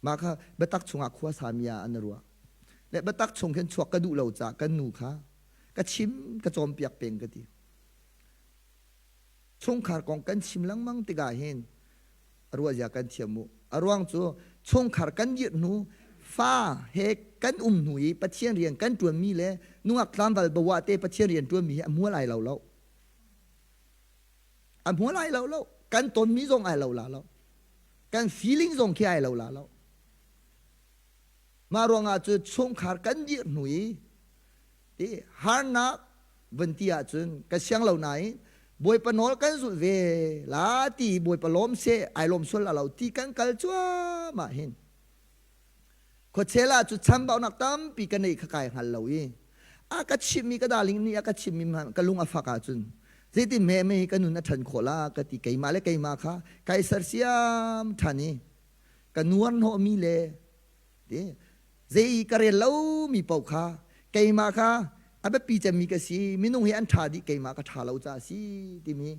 Mah kha biatak chungah khua sami ah an ruah. Le biatak chung khin chuak ka duh lo caah kan nu kha ka chim ka cawnpiak peng ka ti. Chungkhar kong kan chim lengmang tikah hin a ruahzia kan thiam mu. A ruang cu chungkhar kan dirh hnu fa he kan um hnu i Pathian rian kan ṭuanmi le nungak tlangval bawa te Pathian rian ṭuanmi hi a hmual ai lo lo. A hmual ai lo lo. Kan tonmi zong ai lo la lo. Kan feeling zong khi ai lo la lo. Mah ruangah cu chungkhar kan dirh hnu i ti harnak vun ti ahcun ka siang lo nain Bawipa nawl kan zulh ve la ti Bawipa lawm seh ai lawm sual la lo ti kan kal cuahmah hin khuachel ah cu chambaunak tampi ka nei kha kai hngal lo i a ka chimmi ka darling nih a ka chimmi ka lung a fak ahcun zeitin hme me hi ka nun a ṭhan khawh la ka ti keimah le keimah kha kai sersiam ṭhan i ka nuar hnawhmi le ti zei ka rel lomi paoh kha keimah kha a biapi cemmi ka si minung hi an ṭha dih keimah ka ṭha lo caah a si timi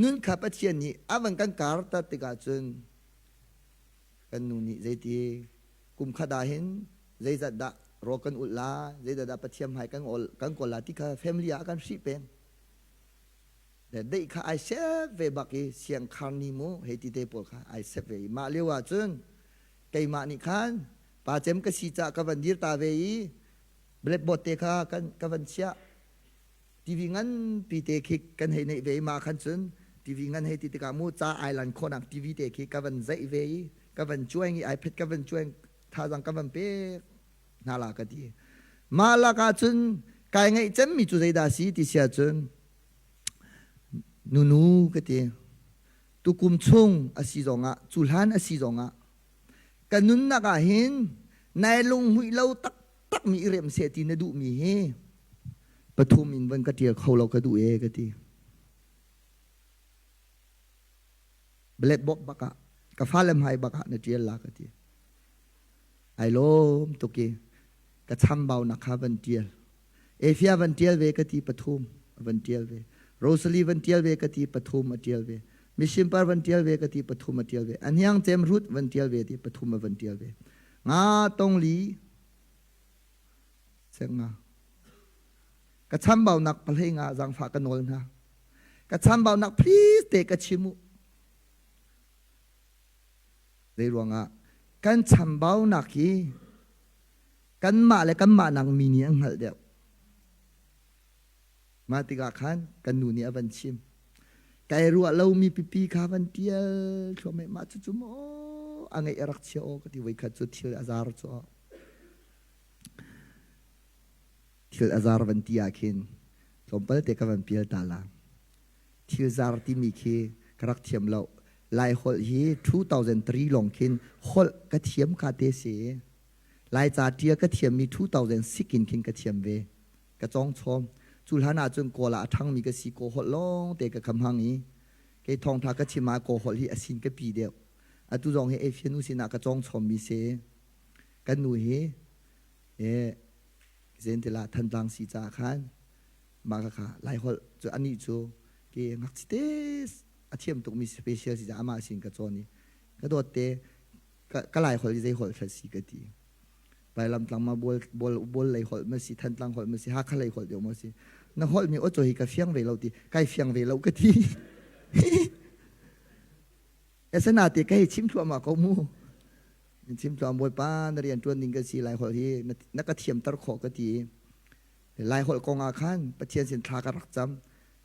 nun kha Pathian nih a van kan karter tikah cun. Kan nu nih zeiti kum khat ah hin zeizat dah rawl kan ulh la, zeizat dah Pathian hmai kan ol kan kawl la ti kha family ah kan hrih peng. Le deih kha ai sep ve bak i siangkhar ni mu hei ti te pawl kha ai sep ve i mah lio ah cun keimah nih khan pa cem ka si cah ka van dir ta ve i blackboard te kha kan ka van chiah. TV nganpi te khi kan hei neih ve i mah khan cun TV ngan hei ti tikah mu ca ai lan khawhnak TV te khi ka van zeih ve i ka van cuang i iPad ka van cuang thazang ka van pek hna la ka ti. Mah lakah cun kai ngaih cemmi cu zeidah si ti sia cun nunu ka ti. Tukum chung a si zongah cu hlan a si zongah ka nunnak ah hin nai lunghmuih lo taktakmi i rem seh ti na duhmi hi pathum in van ka ṭial kho lo ka duh ee ka ti. Blackboard bak ah ka fale hmai bak ah na ṭial la ka ti. Ai lawm tuk i ka chambaunak kha van ṭial. Efia van ṭial ve ka ti pathum a van ṭial ve. Rosalie van ṭial ve ka ti pathum a ṭial ve. Mishimpar van ṭial ve ka ti pathum a ṭial ve. A hniang cem Ruth van ṭial ve ti pathum a van ṭial ve. Nga tong li Senga. Ka chambaunak pahlei nga zaangfah ka nawl hna. Ka chambaunak please te ka chim u. Zei ruangah kan chambaunak hi kanmah le kanmah nak mi nih an hngalh deuh. Mah tikah khan kan nu nih a van chim. Kai ruah lomi pipi kha van tial thluahmah mah cucu maw a ngeih a rak chia aw ka ti voikhat cu thil a zar cu Thil a zar van ti ah khin tlawmpal te ka van pial ta la. Thil zar timi khi ka rak thiam lo. Lai holh hi 2003 lawng khin holh ka thiam ka te si. Laica ṭial ka thiammi 2006 in khin ka thiam ve. Ka cawng chom. Cu hlan ah cun Kawl ah a ṭhangmi ka si kaw holh lawng te ka kham hang i kei thawngṭha ka chim ah kaw holh hi a sin ka pi deuh. Atu zong hi Afianu sinah ka cawng chommi si. Kan nu hi zentila Thantlang si caah khan mah kha kha Laiholh cu anih cu ke ngakchia te a thiam tukmi special si caah amah sin ka cawn i ka dawt te ka Laiholh hi zei holh hrat si ka ti. Vailamtlang ma bol bol bol lei holh ma si Thantlang holh ma si Hakha lei holh deuh ma si na holh mi aw hi ka fiang ve lo ti kai fiang ve lo ka ti. Asinain ka hei chim thluahmah ko mu. Chim thluahmah Bawipa na rian ṭuan ding ka si Laiholh hi na ka thiamter khawh ka ti. Laiholh kong ah khan Pathian sin thla ka rak cam.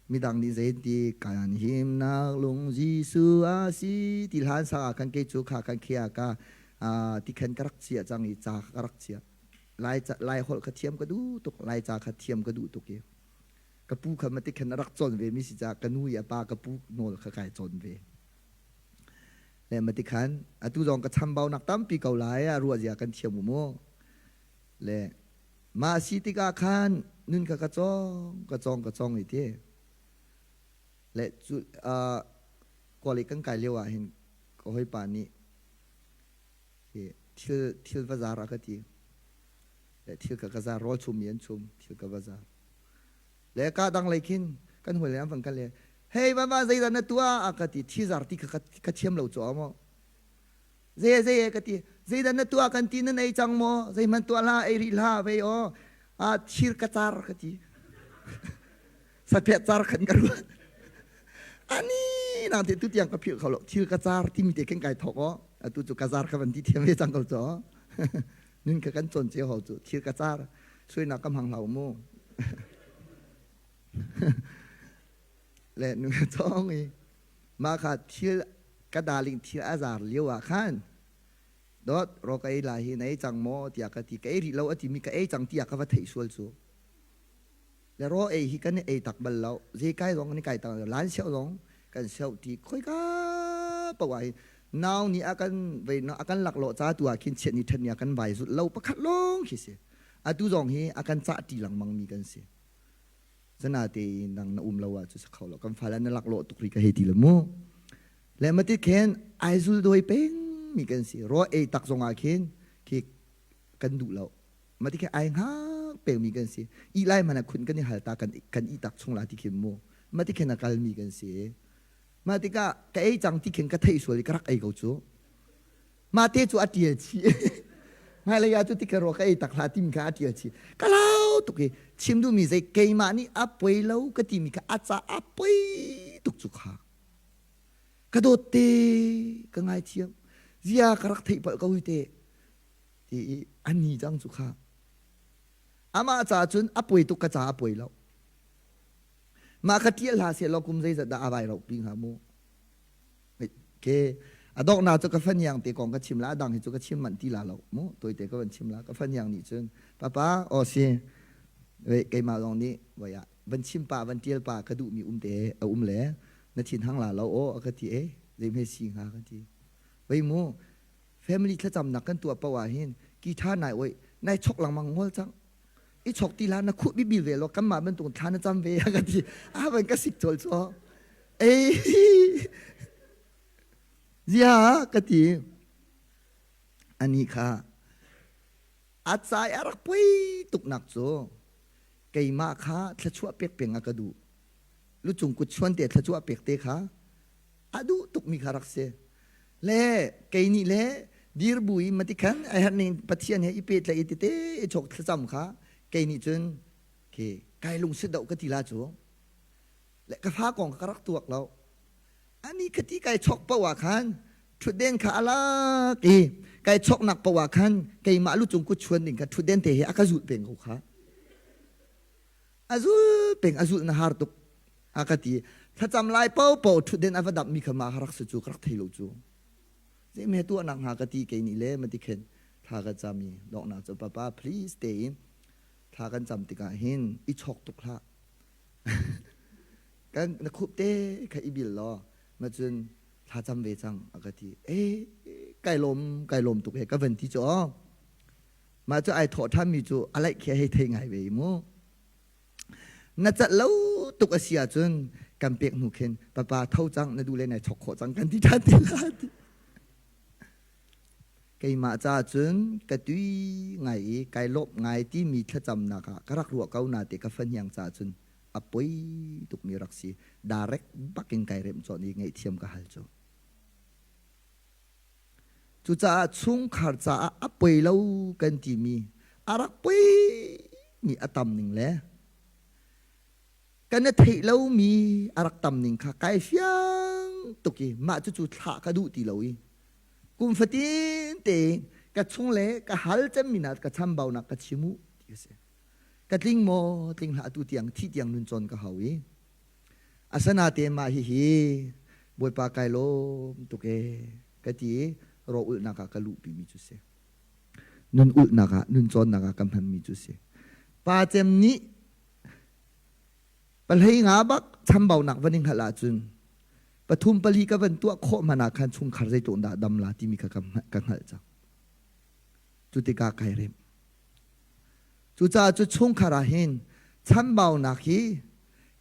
Midang nih zei ti kan himnak lung Jesuh a si ti hlan sang ah khan kei cu kha khan khia ka ti khan ka rak chia cang i ca ka rak chia. Lai Laiholh kha thiam ka duh tuk, Laica kha thiam ka duh tuk i ka pu kha mati khan a rak cawn ve mi si caah ka nu i a pa ka pu nawl kha kai cawn ve. Le mati khan atu zong ka chambaunak tampi ko lai a ruah zia kan thiam u mu. Le mah si tikah khan nun kha ka cawng ka cawng ka cawng i ti. Le cu kawli kan kai lio ah hin ka hawipa nih thil thil va zar a ka ti. Le thil ka ka zar rawl chum mi an chum thil ka va zar. Le ka dang lei khin kan hul le an van kan le hei va va zeidah na tuah a ka ti thizar ti kha ka thiam lo cu maw zei zei ka ti zeidah na tuah kan ti nan ei cang maw zeihmanh tuah hlah ei rih hlah vei aw a thir ka car ka ti saphet car khan ka ruat ani nang te tu tiang ka philh kho lo thil ka car timi te khin kai thok aw atu cu ka zar ka van ti thiam ve cang ko cu Nun kha kan cawn cio hau cu thil ka car suinak ka hmang hlah mu. Le nun ka cawng i mah kha thil ka darling thil a zar lio ah khan dot ro ka ei lai hi na ei cang maw tiah ka ti ka ei rih lo a timi ka ei cang tiah ka va theih sual cu Le raw ei hi kan i ei tak bal lo. Zei kai zong kan i kai tak lo. Lan sio zong kan sio ti khoika paoh ah hin nau nih a kan vei a kan laklawh ca tu ah khin chiat ni ṭhat ni a kan vai zulh lo pakhat lawng khi si. Atu zong hi a kan cah ṭi lengmang mi kan si. Zana te nang na um lo ah cu sa kho lo. Kan fale na laklawh tuk ri ka hei ti lo mu. Le mati khen ai zul doi peng mi kan si. Raw ei tak zong ah khin khi kan duh lo. Mah ti khi ai hngak pengmi kan si. Ih lai hmanh ah khun kan i hal ta kan kan ih tak chung la ti khin mu. Mah ti khin a kalmi kan si. Mah tikah ka ei cang ti khin ka theih sual i ka rak ei ko cu. Mah te cu a ṭial chih. Hmailei ah cu ti ka rua ka ei tak hlah timi kha a ṭial chih. Ka lau tuk i chim duhmi zei keimah nih a poi lo ka timi kha a ca a poi tuk cu kha. Ka dawt te ka ngaithiam. Zia ka rak theih palh ko hi te. Ti i a ni cang cu kha. Amah caah cun a poi tuk ka caah a poi lo. Mah kha ṭial hlah seh law kum zeizat dah a vai rauh pi hnga mu. Ke a donghnak cu ka faniang te kong ka chim la, a dang hi cu ka chim manh ti la lo mu. Tawite ka van chim la. Ka faniang nih cun papa aw si keimah zong nih voi ah van chim pa van ṭial pa ka duhmi um te a um le na thin hang la lo aw a ka ti e zeihme si hnga ka ti. Vei mu family thlacamnak kan tuah paoh ah hin guitar nai oi nai chok lengmang ngol cang i chok ti la na khuh bibil ve lo kanmah bantuk thla na cam ve ka ti a van ka sik col cho ei zia ka ti ani kha a cai a rak poi tuk nak cu keimah kha thluachuah pek peng a ka duh lucung kut chuan te thluachuah pek te kha a duh tukmi kha rak si. Le kei nih le dir bu i matikhan a herh ning Pathian he i pehtlaih i tete i chok thlacam kha kei nih cun ke kai lungsi doh ka ti la cu. Le ka fa kong ka rak tuak lo. Ani khati kai chok paoh ah khan ṭhutden kha a lak i kai choknak paoh ah khan keimah lucung kut chuan ding kha ṭhutden te he a ka zulh peng ko kha. A zul peng a zulh na har tuk a ka ti. Thlacam lai paohpaoh ṭhutden a va damhmi kha mah rak si cu ka rak thei lo cu. Zeihme tuahnak hnga ka ti kei nih le mati khin thla ka cam i donghnak cu papa please te in thla kan cam tikah hin i chawk tuk hlah. Kan na khup te kha i bil law ma cun thla cam ve cang a ka ti. E kai lawm kai lawm tuk he ka van ti cu aw. Mah cu ai thawh ṭhanmi cu a laih khi a hei thei ngai ve i mu. Na cat lo tuk a si ahcun kan pek hnu khin papa tho cang na duh le nai chok khawh cang kan ti ṭhan ti la ti. Keimah caah cun ka tui ngai i kai lawmh ngai timi thlacamnak ah ka rak ruah ko na te ka fahniang caah cun a poi tukmi rak si. Direct bakin kai remh cawn i ngaihthiam ka hal cu. Cucaah chungkhar caah a poi lo kan timi a rak poimi a tam ning le kan i theih lomi a rak tam ning kha kai fiang tuk i mah cucu thlah ka duh ti lo i kum fatin tein ka chung le ka hal cemmi hna ka chambaunak ka chim u ti a si. Ka tling maw tling hlah atu tiang thih tiang nun cawn ka hau i Asanatein mah hihi Bawipa kai lawm tuk ee ka ti i raw ulhnak ah ka luhpimi cu si. Nun ulhnak ah, nun cawnnak ah ka hmanmi cu si. Pa cem nih pahlei nga bak chambaunak van i hngalh ahcun pathum pali ka van tuah khawh hmanh ah khan chungkhar zeitluk dah dam la timi kha ka hngalh cang. Cu tikah kai remh. Cucaah cu chungkhar ah hin chambaunak hi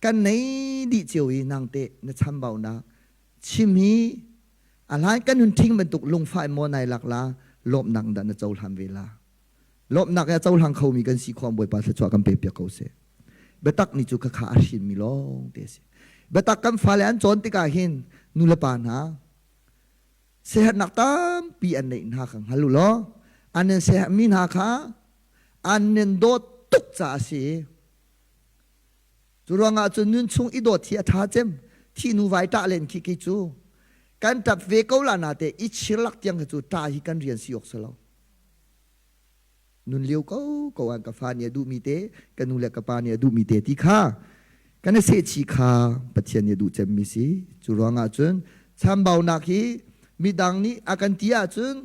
kan nei dih cio i nang teh na chambaunak chim hi a hlan kan hun ṭhing bantuk lungfah in maw nai lak la lawmhnak dah na cohlan ve la lawmhnak ya cohlang khomi kan si khawm Bawipa thluachuah kan pe piak ko seh. Biatak ni cu khakha a hrinmi lawng te a si. Biatak kan fale an cawn tikah hin nu le pa hna siaherhnak tampi an neih hna kha hngal u law an in siaherhmi hna kha an nin dawt tuk caah a si. Cu ruangah cun nun chung i dawt hi a ṭha cem. Thihnu vai ṭah len khi kei cu kan ṭap ve ko la na te i chir lak tiang khi cu ṭah hi kan rian si awk si lo. Nun lio ko ko an ka fa nih a duhmi te, ka nu le ka pa nih a duhmi te ti kha kan i sehchih kha Pathian nih a duh cemmi si. Cu ruangah cun chambaunak hi midang nih a kan ti ahcun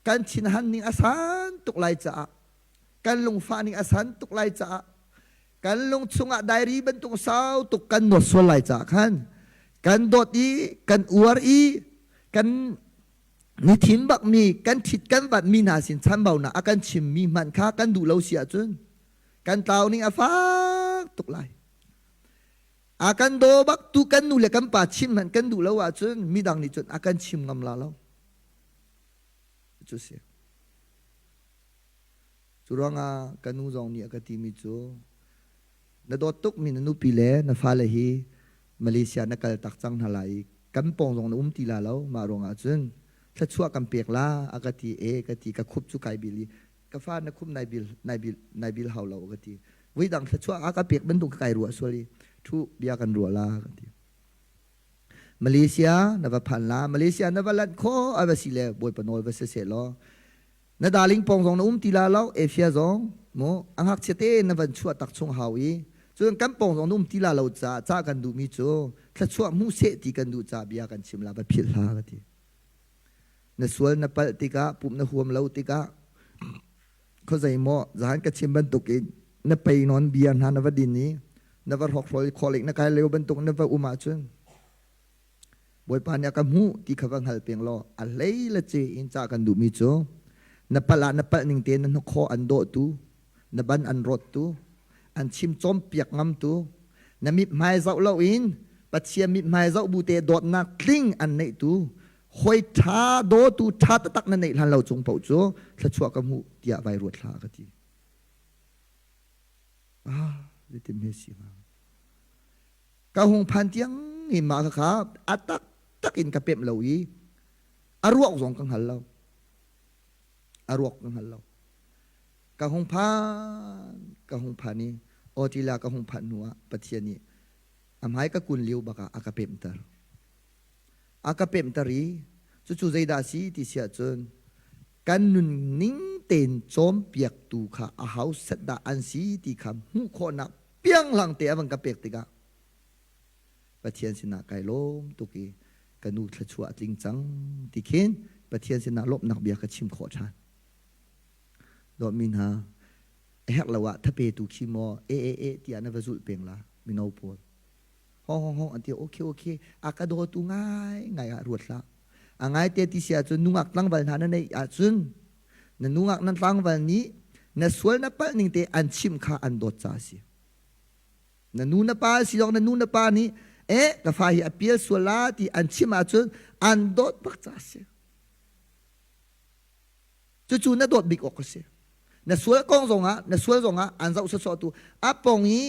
kan thinhan ning a san tuk lai caah kan lungfah ning a san tuk lai caah kan lung chungah diary bantuk sau tuk kan nawt sual lai caah khan kan dawt i kan uar i kan ni thim bakmi kan ṭhit kan vatmi hna sin chanbaunak a kan chimmi hmanh kha kan duh lo si ahcun kan tlau ning a fak tuk lai. A kan daw bak tu kan nu le kan pa chim hmanh kan duh lo ahcun midang nih cun a kan chim ngam la lo. Cu si. Cu ruangah ka nu zong nih a ka timi cu na dawt tukmi na nupi le na fale hi Malaysia na kal tak cang hna lai i kan pawng zong na um ti la lo mah ruangah cun. Thluachuah kan pek la a ka ti e ka ti ka khup cu kai bil i ka fa na khup nai bil nai bil nai bil hau lo ka ti. Voidang thluachuah a ka pek bantuk ka kai ruah sual i thu bia kan ruah la ka ti. Malaysia na va phan la Malaysia na va lanh kho a va si le Bawipa nawl va si seh law na darling pawng zong na um ti la lo Asia zong mu a ngakchia te na van chuah tak chung hau i cun kan pawng zong na um ti la lo ca ca kan duhmi cu thluachuah hmuh seh ti kan duh ca bia kan chim la va philh hla ka ti na sual na palh tikah pumh na huam lo tikah khuazei maw zahan ka chim bantuk in na pei nawn bia hna na va din i na va hrokhrawl khawlik na kai lio bantuk na va um ahcun Bawipa nih a ka hmuh ti kha va hngal peng law a hlei le ce in ca kan duhmi cu na palh ah na palh ning tein na hnakhaw an dawhtu na ban an rawttu an chim cawmpiak ngamtu na mithmai zoh loin Pathian mithmai zoh bu te dawtnak tling an neihtu hoi ṭha dawtu ṭha taktak na neih hlan lo cung paoh cu thluachuah ka hmuh tiah vai ruat hlah ka ti. Ah, zeitin hme si hnga? Ka hung phan tiang in mah kha a taktak in ka pemh lo i a ruak zong ka hngal lo. A ruak ka hngal lo. Ka hung phan, ka hung phan i Otila ka hung phanh hnu ah Pathian nih a hmai ka kun lio bak ah a ka pemhter. A ka pemhter i cucu zeidah a si ti si ahcun kan nunning tein cawnpiaktu kha a hau set dah an si ti kha hmuh khawhnak pianghlang te a van ka pek tikah Pathian sinah kai lawm tuk i ka nu thluachuah a tling cang ti khin Pathian sinah lawmhnak bia ka chim khawh ṭhan. Dawtmi hna, a herh lo ah thapetu khi maw e e e tiah na va zulh peng la mino pawl. Hong hong hong an ti okay okay a ka dawtu ngai ngai ah ruat hlah. A ngaite ti si ahcun nungak tlangval hna na neih ahcun na nungak nan tlangval nih na sual na palh ning te an chimh kha an dawt ca a si. Na nu na pa si zong na nu na pa nih eh ka fa hi a pial sual la ti an chim ahcun an dawt bak ca a si. Cucu na dawt bik awk a si. Na sual kong zongah na sual zongah an zoh sawsawh tu a pong i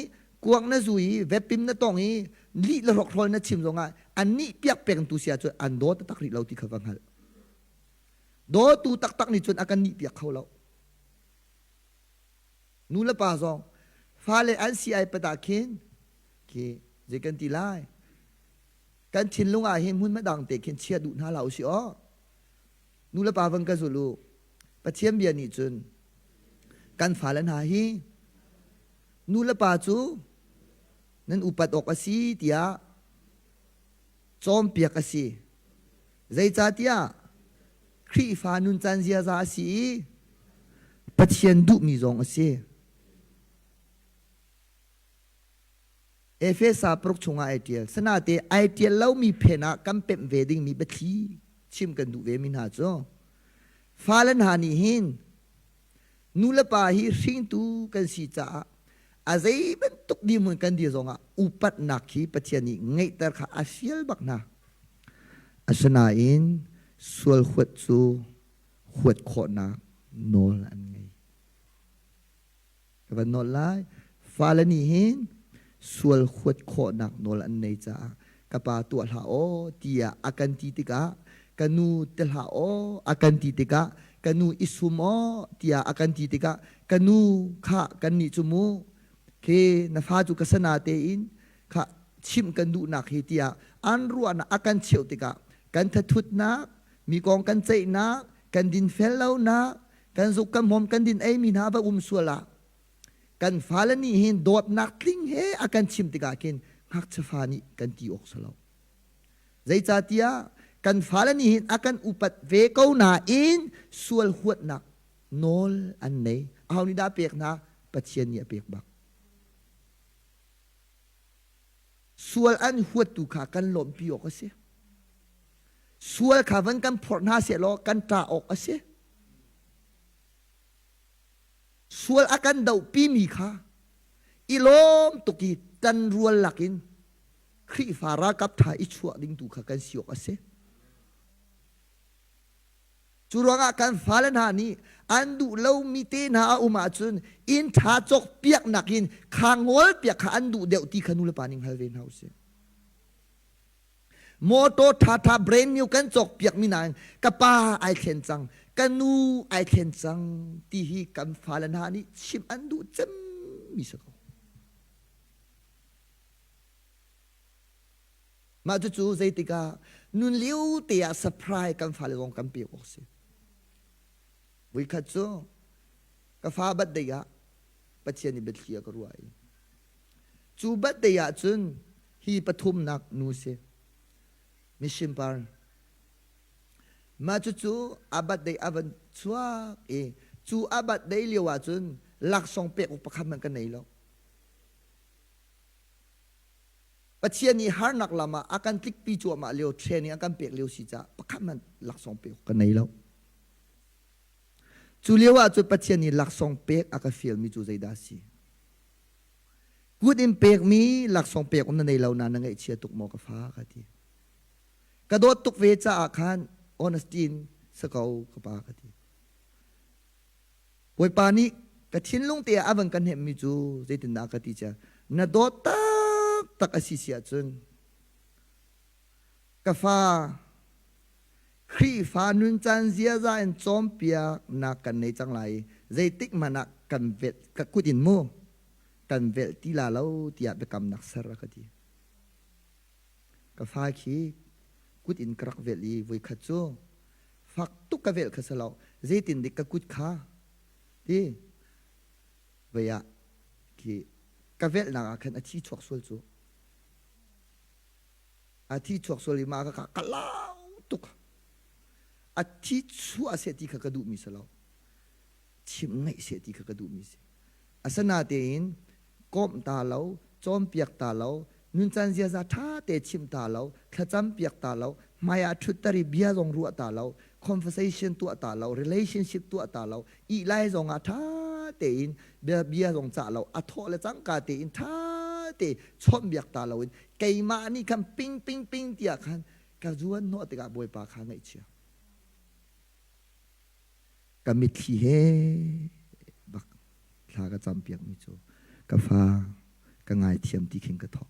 kuang na zu i vepim na tong i lih le hrokhrawl na chim zongah an nih piak peng tu si ahcun an daw taktak rih lo ti kha va hngalh. Dawtu taktak nih cun a kan nih piak kho lo. Nu le pa zong fale an si ai pat ah khin khi zei kan ti lai kan thinlung ah hin hmun dang te khin chia duh hna la usih aw Nu le pa van ka zul u. Pathian bia nih cun kan fale hna hi nu le pa cu nan upat awk a si tiah cawnpiak a si. Zeicahtiah Khrihfa nuncan ziaza a si i Pathian duhmi zong a si. Efesa paruk chungah ai ṭial. Sanate ai ṭial lomi phen ah kan pemh ve dingmi biathli chim kan duh vemi hna cu fale hna nih hin nu le pa hi hringtu kan si caah a zei bantuk dirhmun kan dir zongah upatnak hi Pathian nih ngeihter kha a fial bak hna. Asinain sual huat cu huat khawhnak nawl an ngei. Ka van nawl lai. Fale nih hin sual huat khawhnak nawl an nei caah ka pa tuah hlah aw tiah a kan ti tikah ka nu te hlah aw a kan ti tikah ka nu i sum aw tiah a kan ti tikah ka nu kha kan nih cu mu khi na fa cu ka sana tein kha chimh kan duhnak hi tiah an ruahnak a kan cheuh tikah kan thathutnak mi kong kan ceihnak kan dinfel lonak kan zuk kan hmawm kan din ei mi hna va um sual ah kan fale nih hin dawtnak tling he a kan chim tikah khin ngakchia fa nih kan ti awk si lo zeicahtiah kan fale nih hin a kan upat ve ko nain sual huatnak nawl an nei aho nih dah a pek hna Pathian nih a pek bak sual an huattu kha kan lawmhpi awk a si sual kha van kan phorh hna sehlaw kan ṭah awk a si sual a kan dohpimi kha i lawm tuk i tan rual lakin Khrihfa ralkap ṭha i chuah ding tu kha kan si awk a si. Cu ruangah kan fale hna nih an duh lomi te hna a um ahcun inn ṭha cawk piaknak in kha ngol piak kha an duh deuh ti kha nulepa nih hngal ve hna usih. Motor ṭhaṭha brand new kan cawk piakmi nain ka pa ai thlen cang, ka nu ai thlen cang ti hi kan fale hna nih chim an duh cemmi si ko. Mah cucu zeitikah nun lio te ah surprise kan fale zong kan pek awk si. Voikhat cu ka fa birthday ah Pathian nih biathli a ka ruah i cu birthday ah cun hi pathumnak nu si misimpar mah cucu a birthday a van chuak i cu a birthday lio ah cun laksawng pek awk pakhat hmanh ka nei lo. Pathian nih harnak lam ah a kan tlikpi cuahmah lio training a kan pek lio si caah pakhat hmanh laksawng pek awk ka nei lo. Cu lio ah cun Pathian nih laksawng pek a ka fialmi cu zeidah a si? Kut in pekmi laksawng pek um na nei lo na na ngaihchia tuk maw ka fa ka ti. Ka dawt tuk ve caah khan honesty in si ko ka pa ka ti. Bawipa nih ka thinlung te ah a van ka hnemhmi cu zeitindah ka ti cia na dawt taktak a si si ahcun ka fa Khrihfa nuncan ziaza in cawnpiaknak kan nei cang lai i zeitik hmanh ah kan velh ka kut in mu kan velh ti la lo tiah biakamnak ser a ka ti. Ka fa khi kut in ka rak velh i voikhat cu fak tuk ka velh kha si lo zeitin dik ka kut kha ti vei ah khi ka velhnak ah khan a thi chuak sual cu. A thi chuak sual i mah ka ka lau tuk. A thi chuah seh ti kha ka duhmi si lo. Chim ngaih seh ti kha ka duhmi si. Asinatein kawmh ta lo, cawnpiak ta lo, nuncan ziaza ṭha te chimh ta lo, thlacam piak ta lo, hmai ah ṭhutter i bia zong ruah ta lo, conversation tuah ta lo, relationship tuah ta lo, ih lai zong ah ṭha tein bia, bia zong cah lo, a thawh le cangka tein ṭha te chawnhbiak ta loin keimah nih khan ping ping ping tiah khan ka zuan hnawh tikah Bawipa kha ngaihchia. Ka mitthli he bak thla ka campiakmi cu ka fa ka ngaithiam ti khin ka thawk.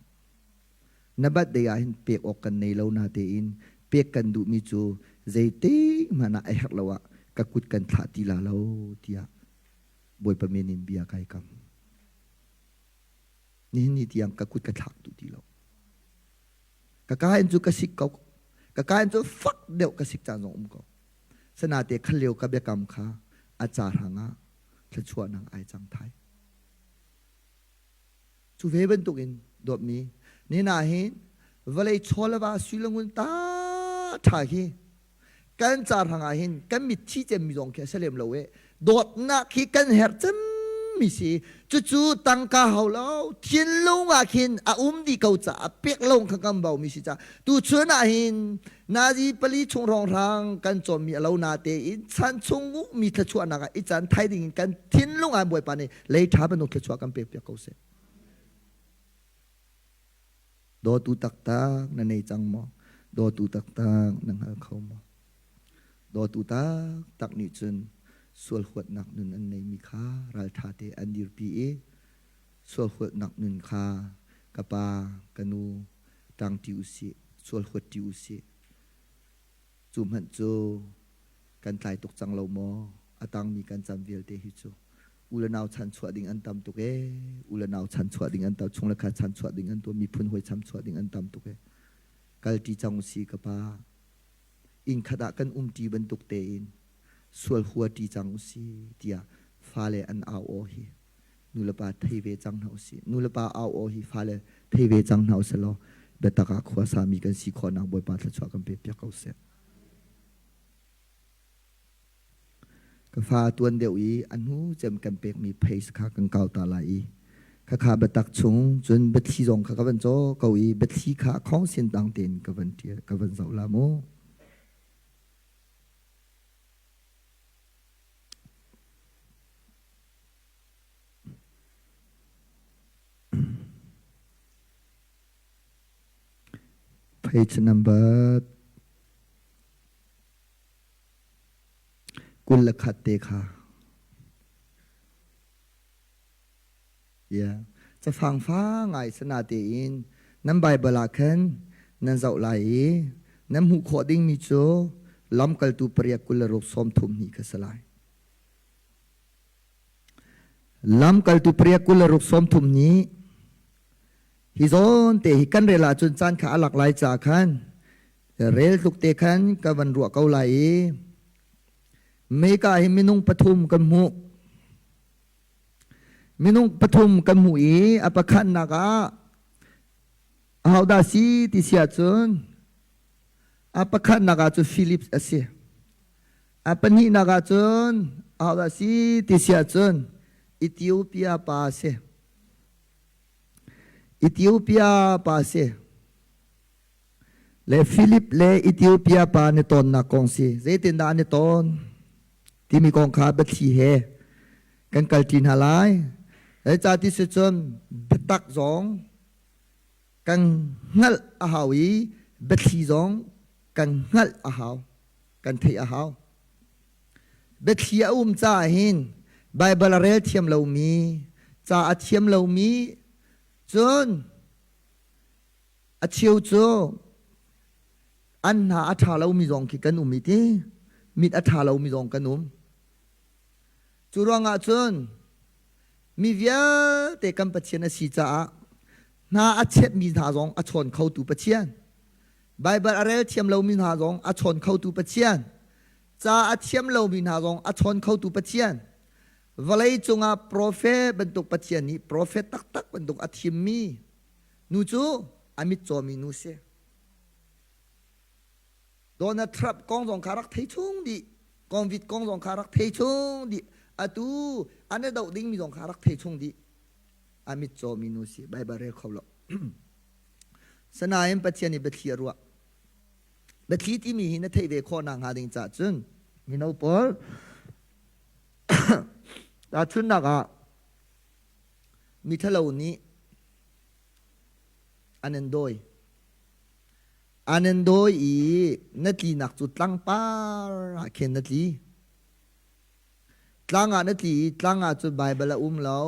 Na birthday ah hin pek awk kan nei lo na tein pek kan duhmi cu zeitik hmanh ah a herh lo ah ka kut kan thlah ti la lo tiah Bawipa min in bia kai kam. Nihin ni tiang ka kut ka thlak duh ti lo. Ka ka in cu ka sik ko. Ka ka in cu fak deuh ka sik caan zong um ko. Sanate kha lio ka biakam kha a ca hrangah thluachuahnak ai cang thai. Cu ve bantukin dawtmi nina hin vawlei chaw le va sui le ngun ta ṭha hi kan ca hrangah hin kan mitthi cemmi zong khi a si lem lo e dawtnak hi kan herh cemmi si cucu tangka hau lo thinlung ah khin a um dih ko caah pek lo kha kan baumi si caah tuchun ah hin nazi pali chung hrawnghrang kan cawnmi a lo na tein chan chung mi thluachuahnak ah i caan thai ding in kan thinlung ah Bawipa nih lei ṭha bantuk thluachuah kan pek piak ko seh. Dawtu taktak na nei cang maw? Dawtu taktak na hngal kho maw? Dawtu taktak nih cun sual huatnak nun an neimi kha ralṭha te an dirpi i sual huatnak nun kha ka pa, ka nu, ṭangṭi usih, sual huatṭi usih. Cu hmanh cu kan tlai tuk cang lo maw? A tangmi kan cam vialte hi cu u le nau chanchuah ding an tam tuk ee. U le nau chanchuah ding an tam, chung le khat chanchuah ding an tuah, miphun hawi chanchuah ding an tam tuk ee. Kalṭi cang usih ka pa. Inn khat ah kan umṭi bantuk tein sual huaṭi cang usih tiah fale an au aw hi nulepa thei ve cang hna usih. Nulepa au aw hi fale thei ve cang hna usih law biatak ah khua sami kan si khawhnak Bawipa thluachuah kan pe piak ko seh. Ka fa tuan deuh i a hnu cem kan pekmi phaisa kha kan kau ta lai i khakha biatak chung cun biathli zong kha ka van caw ko i biathli kha khong sin tang tein ka van ṭial ka van zoh la mu. Page number 21 te kha. Yeah. Cafang fa ngai sana tein nan Bible ah khan nan zoh lai i nan hmuh khawh dingmi cu lamkaltu pariat 26 32 kha si lai. Lamkaltu pariat 26 30 nih hi zawn te hi kan rel ahcun caan kha a lak lai caah khan rel tluk te khan ka van ruah ko lai i meka hi minung pathum kan hmuh. Minung pathum kan hmuh i a pakhatnak ah ahodah si ti si ahcun a pakhatnak ah cun Philip a si. A pahnihnak ah cun ahodah si ti si ahcun Ethiopia pa a si. Ethiopia pa a si. Le Philip le Ethiopia pa an i tonnak kong si. Zeitindah an i ton timi kong kha biathli he kan kalṭi hna lai. Zeicahti si cun biatak zong kan hngalh a hau i biathli zong kan hngalh a hau, kan theih a hau. Biathli a um caah hin Baibal a rel thiam lomi, ca a thiam lomi, cun a cheu cu an hna a ṭha lomi zong khi kan um i ti mit a ṭha lomi zong kan um. Cu ruangah cun mi vialte kan Pathian a si caah hna a chetmi hna zong a chawn khotu Pathian, Baibal a rel thiam lomi hna zong a chawn khotu Pathian, ca a thiam lomi hna zong a chawn khotu Pathian, vawlei cungah profet bantuk Pathian nih profet taktak bantuk a thimmi nu cu a mitcawmi nu si. Donald Trump kong zong kha rak thei chung dih. Covid kong zong kha rak thei chung dih. Atu an i doh dingmi zong kha rak thei chung dih. A mitcawmi nu si. Baibal rel kho lo. Sanain Pathian nih biathli a ruah. Biathli timi hi na theih ve khawh nak hnga ding caah cun mino pawl tahchunhnak ah mithalo nih an in dawi. An in dawi i na tlinak cu tlangpar ah khin na tli. Tlang ah na tli i tlang ah cun Baibal a um lo,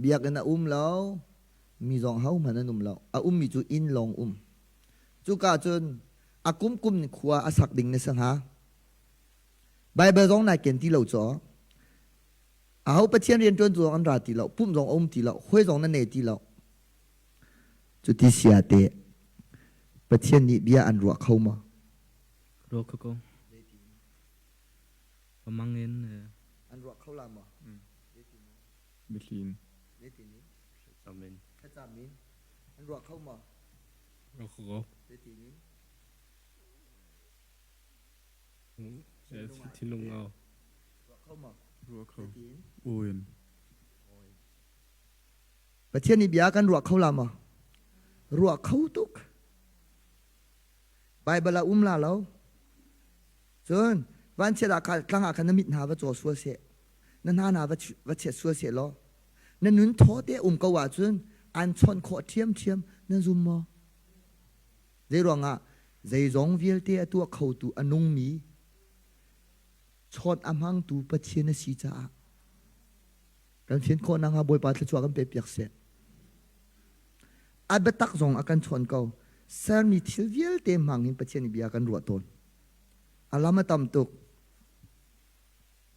biakinn a um lo, mi zong hohmanh an um lo. A ummi cu inn lawng um. Cuka cun a kumkum khua a sak ding na si hnga. Baibal zong nai ken ti lo caw. Aho Pathian rianṭuan tu zong an ra ti lo, pumh zong a um ti lo, hawi zong na nei ti lo. Cuti si ah teh Pathian nih bia an ruah kho maw? Ruah kho ko. Pamang in An ruah kho la maw? Biathli in. Zeitin in? Thlacam in. Thlacam in. An ruah kho maw? Ruah kho ko. Zeitin in? Thinlung au. Ruah kho maw? Ruah kho. Zeitin? Aw in. Pathian nih bia kan ruah kho la maw? Ruah kho tuk. Baibal ah um la lo. Cun vanchiat ah tlang ah khan na mit hna va caw sual seh. Na hna hna va chiat sual seh law na nun thaw te um ko ahcun an chawnh khawh ṭhiamṭhiam nan zum maw? Zei ruangah zeizong vialte a tuah khotu a nungmi chawnh a hmangtu Pathian a si caah Kan fian khawh nakhnga Bawipa thluachuah kan pepiak seh. A biatak zong a kan chawn ko. Sermi thil vialte hmang in Pathian bia kan ruah tawn. A lam a tam tuk.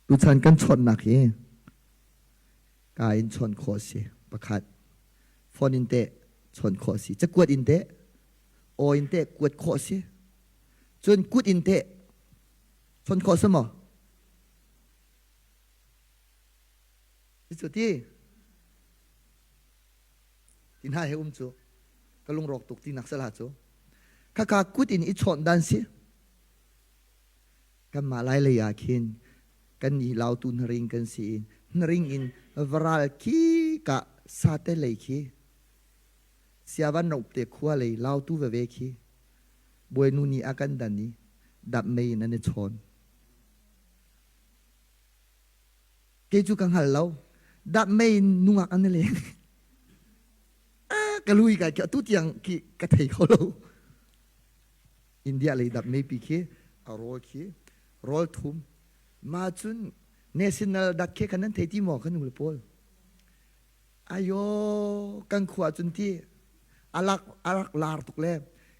Tuchan kan chawnhnak hi ka in chawn khawh a si. Pakhat. Phone in teh chawn khawh a si. Cakuat in teh, aw in teh kuat khawh a si. Cun kut in teh chawn khawh a si maw? Cu ti ti hna he um cu ka lungrawk tuk tinak sala cu khaka kut in i chawnh dan si kanmah lai lei ah khin kan ni lautu hnaring kan si i hnaring in varal khi ka sate lei khi siavan ro te khua lei lautu veve khi bawinu nih a kan dan i dap mei in an i chawn Kei cu ka hngal lo. Dap mei in nungak an i leng. Ka lui kai khi atu tiang khi ka thei kho lo. India lei dap mei pi khi a rawl khi rawl thum. Ma cun national dat khi kan nan thei ti maw kan nu le pawl. Ayo kan khua cun ti alak arak lar tuk le.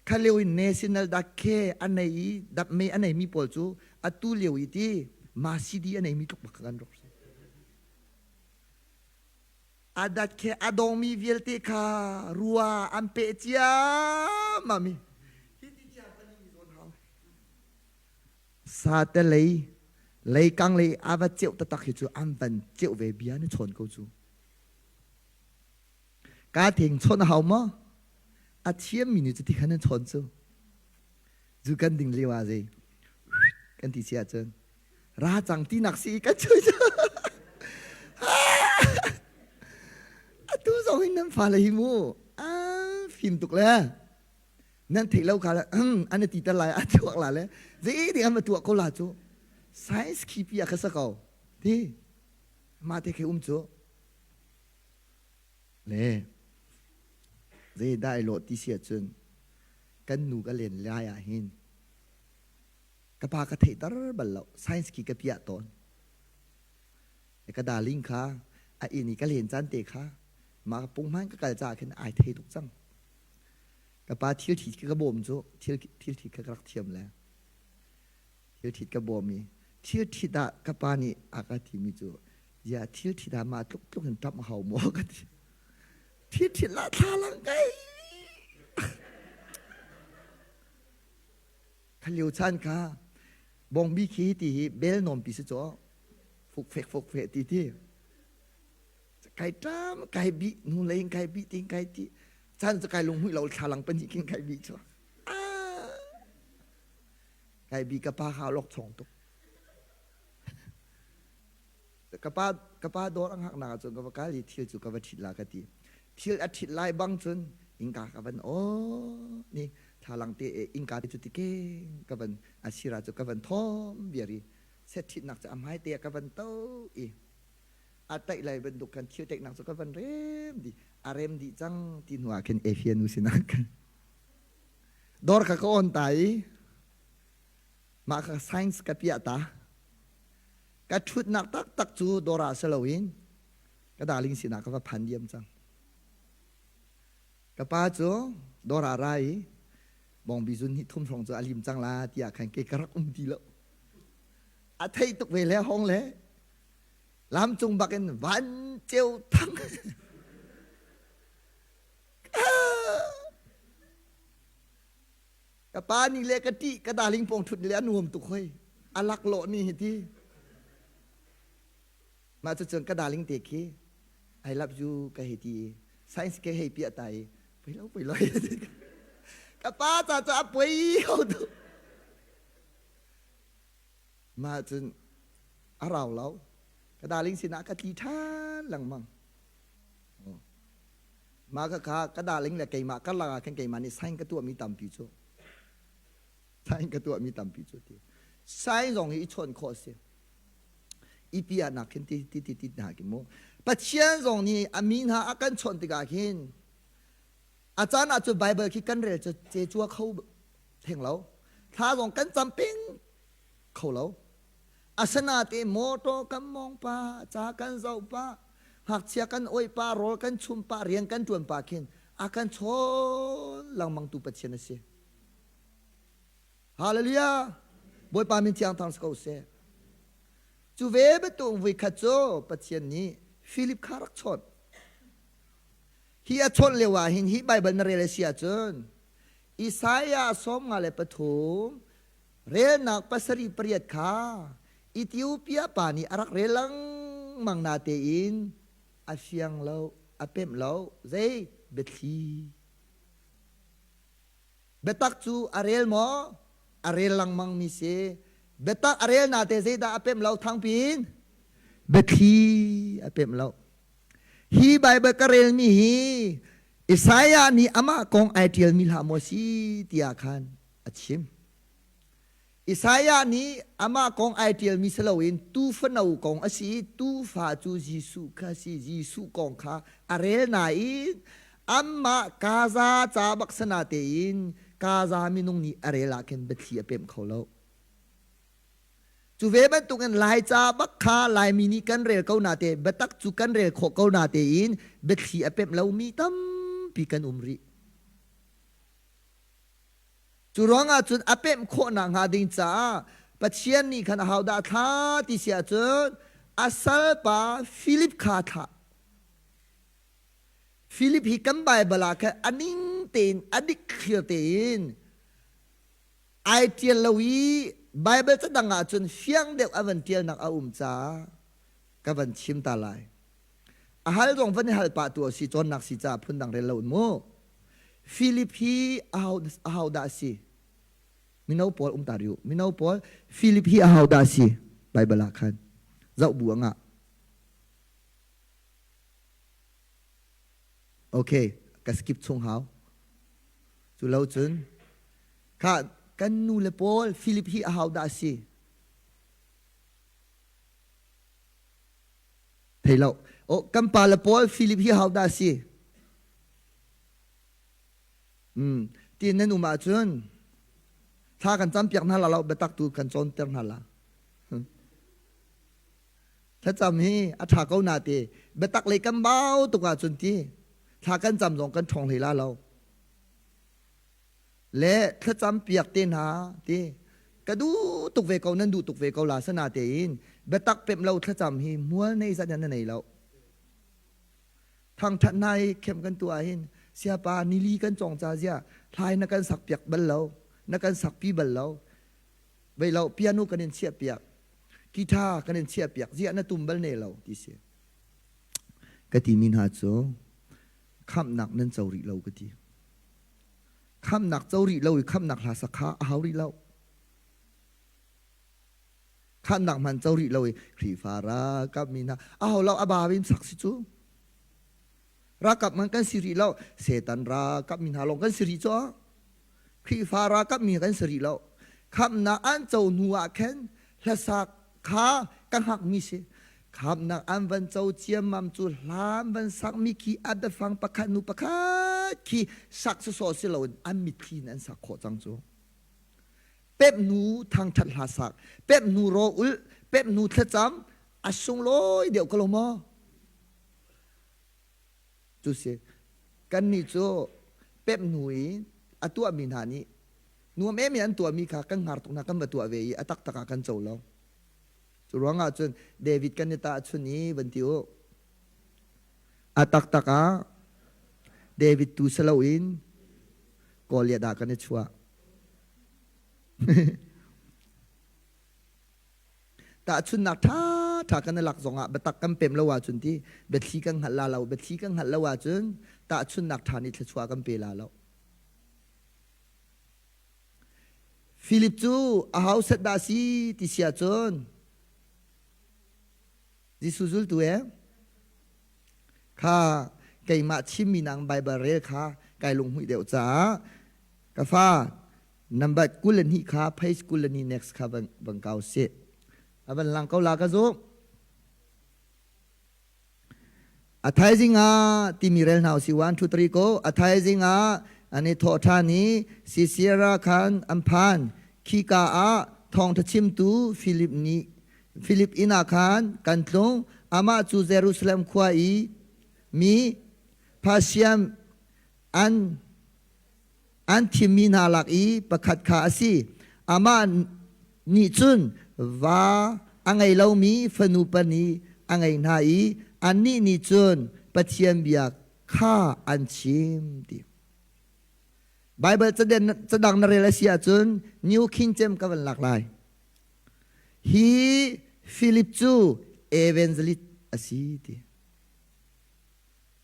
Kha lio in national dakhe a nei i dapme a neimi pawl cu atu lio i ti ma CD a neimi tluk bak kan rak si. A dat khe a dongmi vialte kha rua an peh ciammam i hi ti tiang kan i zawn hau. Sate lei leikang lei a va ceuh taktak hi cu an van ceuh ve bia ni chawn ko cu. Ka thing chawn a hau maw? A thiammi nih cuti khan an chawn cu. Zu kan ding lio ah zei kan ti si ahcun ra cang tinak si kan chui cu. Atu zong hin nan fale hi mu fim tuk le nan theih lo kha le an ti ter lai a chuak la le zei ding an va tuah ko la cu science khi pi a kha sa ko ti ma te khi um cu Le zeidah ai lawh ti si ahcun kan nu ka len lai ah hin ka pa ka theihter bal lo. Science khi ka piah tawn. Ka darling kha a inn i ka len caan te kha mah ka punghman ka kal caah khin ai thei tuk cang. Ka pa thil thi ka bawm cu thil thil thi kha ka rak thiam le thil thit ka bawm i thil thit ah ka pa nih a ka timi cu ya thil thit ah mah tluk tluk in ṭap hau maw ka ti thil thit lah thla lang kai kha lio chan kha bongbi khi ti hi bel nom pi si cho fuk fek fuk fe ti ti kai ṭam kai bi nu lei in kai bi ting kai ti chan cu kai lung hui lo thla lang pan kin kai bi cho Kai bi ka pa kha lok chong tuk. Ka pa ka pa dawr a ngak nak cun ka va kal i thil cu ka va ṭhit la ka ti. Thil a ṭhit lai bang cun innka ka van aw ni thlalang te innka te cu tike ka van a sira cu ka van thawm viar i set ṭhitnak cu a hmai te ah ka van to i a taih lai bantuk khan thil taihnak cu ka van rem di a rem dih cang ti hnu ah khin Efia nu sinah khan Dawr kha ka on ta i mah kha science ka piah ta. Ka ṭhutnak taktak cu dawr ah si loin ka darling sinah ka va phan diam cang. Ka pa cu dawr ah ra i bawngbi zun hi thum hrawng cu a lim cang la tiah khan kei ka rak um ti lo. A theih tuk ve le hong le lamcung bakin van ceu thang. Ka pa nih le ka ṭih ka darling pawng ṭhut le a nuam tuk hoi. A laklawh ni hi ti. Mah cucun ka darling te khi I love you ka hei ti i science ke hei piah ta i poi lo poi lo ka pa ca cu a poi kho tuk. Mah cun a rau lo. Ka darling sinah ka tli ṭhan lengmang. Mah khakha ka darling le keimah karlak ah khan keimah nih sign ka tuahmi tampi cu sign ka tuahmi tampi cu ti sign zong hi i chawnh khawh a si i piahnak khin ti ti ti ti hna khi mu Pathian zong nih a mi hna a kan chawnh tikah khin a caan ah cu Bible khi kan rel cu ce cua kho theng lo thla zong kan cam peng kho lo Asinain motor kan mawng pah, ca kan zoh pah, ngakchia kan awih pah, rawl kan chum pah, rian kan ṭuan pah khin a kan chawn lengmangtu Pathian a si. Hallelujah! Bawipa min thiang thang si ko seh. Cu ve bantuk voikhat cu Pathian nih Philip kha rak chawnh. Hi a chawnh lio ah hin hi Baibal na rel a si ahcun Isaiah 53 Relnak pasarih pariat kha Ethiopia pa nih a rak rel lengmang natein a fiang lo, a pemh lo. Zei? Biathli. Biatak cu a rel maw? A rel lengmang mi si. Biatak a rel nate zeidah a pemh lo thangpi in? Biathli a pemh lo. Hi Baibal ka relmi hi Isaiah nih amah kong ai ṭialmi hlah maw si tiah khan a chim. Isaiah nih amah kong ai ṭialmi si loin tuufano kong a si i tuufa cu Jesuh kha a si. Jesuh kong kha a rel nain amah Gaza ca bak sana tein Gaza minung nih a rel ah khin biathli a pemh kho lo. Cu ve bantukin Laica bak kha Laimi nih kan rel ko nate biatak cu kan rel khawh ko natein biathli a pemh lomi tampi kan um rih. Cu ruangah cun a pemh khawhnak hnga ding caah Pathian nih khan ahodah a thlah ti si ahcun a salpa Filip kha a thlah. Filip hi kan Baibal ah khan a ning tein a dikthliar tein ai ṭial lo i Baibal cadang ah cun fiang deuh a van ṭialnak a um caah ka van chim ta lai. A hal zong van i hal pah tu a si cawnnak si caah phundang rel lo in mu. Philip hi ahodah a si? Mino pawl um ta rih u. Mino pawl Philip hi ahodah a si? Baibal ah khan zoh bu a ngah. Okay, ka skip chung hau. Cu lo cun kha kan nu le pawl Philip hi ahodah a si? Thei lo. Oh, kan pa le pawl Philip hi ahodah a si? Ti nan um ahcun thla kan campiak hna la lo biatak tu kan cawnter hna la. Thlacam hi a ṭha ko na ti. Biatak lei kan bau tuk ahcun ti thla kan cam zong kan ṭhawng hlei la lo. Le thlacam piak te hna ti ka duh tuk ve ko nan duh tuk ve ko la sana tein biatak pemh lo thlacam hi mual nei zat na nei lo. Thangṭhat hna hi khem kan tuah hin siapa nili kan cawng ca zia hlai na kan sak piak bal lo na kan sak pi bal lo vei lo piano kan in chiah piak guitar kan in chiah piak ziah na tum bal ne lo ti si ka ti mi hna cu khamhnak nan co rih lo ka ti khamhnak co rih lo i khamhnak hla sak kha a hau rih lo khamhnak hman co rih lo i Khrihfa ralkap mi hna a ho lo a ba in sak si cu ralkap man kan si rih lo Satan ralkap mi hna lawng kan si rih cu Khrihfa ralkap mi kan si rih lo khamhnak an co hnu ah khan hlasak kha ka hngakmi si khamhnak an van co ciammam cu hlan van sakmi khi a biafang pakhat hnu pakhat khi sak sawsawh si loin an mitthli in an sak khawh cang cu pemh hnu thangṭhat hla sak pemh hnu raw ulh pemh hnu thlacam a sunglawi deuh ko lo maw cu si kannih cu pemh hnu i a tuahmi hna nih nuam em in an tuahmi kha kan hngar tuk hna kan va tuah ve i a taktak ah kan co lo cu ruangah cun David kan i tahchun i van ti u a taktak ah David tu si loin Goliath ah kan i chuah Tahchunhnak ṭhaṭha kan i lak zongah biatak kan pem lo ahcun ti biathli kan hngalh la lo biathli kan hngalh lo ahcun tahchunhnak ṭha nih thluachuah kan pe la lo. Philip cu aho set dah si ti si ahcun Jesuh zultu e kha keimah chimmi nang Baibal rel kha kai lunghmuih deuh caah ka fa number 22 kha page 22 next kha van, van kau sih. A van lang ko la ka zum. A thaizing ah timi rel hna usih 1 2 3 ko a thaizing ah an i thawh ṭhan i Sisera khan an phan khika ah thawngṭha chimtu Philip nih Philip inn ah khan kan tlung amah cu Jerusalem khua i mi Phasiam an an thimmi hna lak i pakhat kha a si. Amah nih cun va a ngei lomi fanu pahnih a ngei hna i annih nih cun Pathian bia kha an chim ti. Baibal cadang na rel a si ahcun New King James ka van lak lai. Hi Philip cu evangelist a si ti.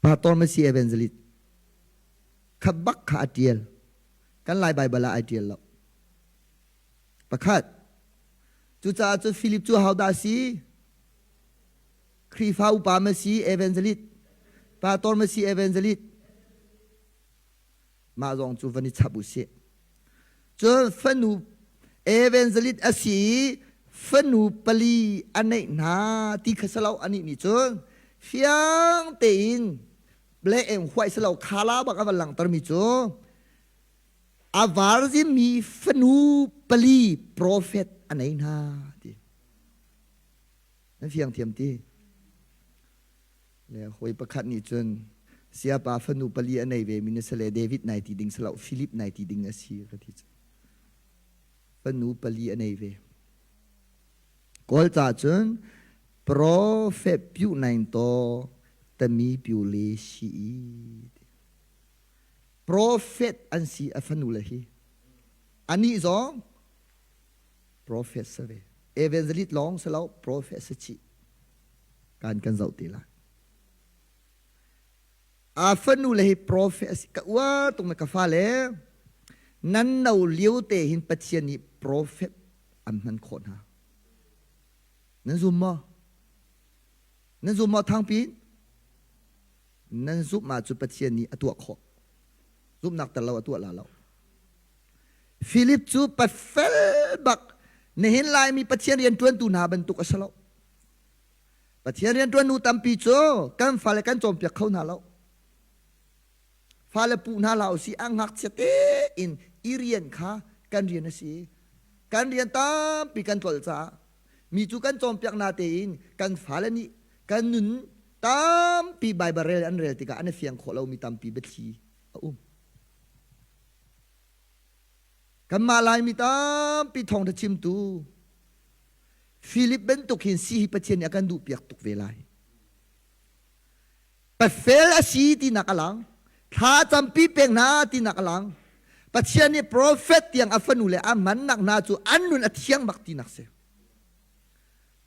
Pastor ma si evangelist. Kha bak kha a ṭial. Kan Lai Baibal ah ai ṭial lo. Pakhat. Cucaah cun Philip cu hodah a si? Khrihfa upa ma si evangelist? Pastor ma si evangelist? Mah zong cu van i chap u sih. Cun fanu evangelist a si i fanu pali a neih hna ti kha si lo anih nih cun fiang tein le eng huai si lo khala bak a van langhtermi cu a varzin mi fanu pali profet a nei hna ti nan fiang thiam ti Le hawi pakhat nih cun siapa fanu pali a nei ve mi na si le David nai ti ding si lo Philip nai ti ding a si ka ti cu. Fanu pali a nei ve. Kawl ca cun profet piu nain to tami piu le si i. Profet an si a fanu le hi. Anih zong profet sa ve. Evangelist lawng si lo, profet si chih. Kan kan zoh ti lai. A fanu le hi profet a si. Ka uar tung na ka fale. Nan no lio te hin Pathian nih profet an hman khawh hna. Nan zum maw? Nan zum maw thangpi? Nan zumh ahcun Pathian nih a tuah khawh. Zumhnak tel lo a tuah la lo. Philip cu pafel bak nihin Laimi Pathian rianṭuantu hna bantuk a si lo. Pathian rianṭuannu tampi cu kan fale kan cawnpiak kho hna lo. Fale puh hna hlah usih, a ngakchia tein i rian kha kan rian a si. Kan rian tampi kan tlolh caah mi cu kan cawnpiak na tein kan fale nih kan nun tampi Baibal rel an rel tikah an i fiang khawh lomi tampi biathli a um. Kanmah Laimi tampi thawngṭha chimtu Philip bantuk hin si hi Pathian nih a kan duhpiak tuk ve lai. Pafel a si tinak a lang. Thla campi pek hna tinak a lang. Pathian nih profet tiang a fanu le a hmannak hna cu an nun a thiang bak tinak si.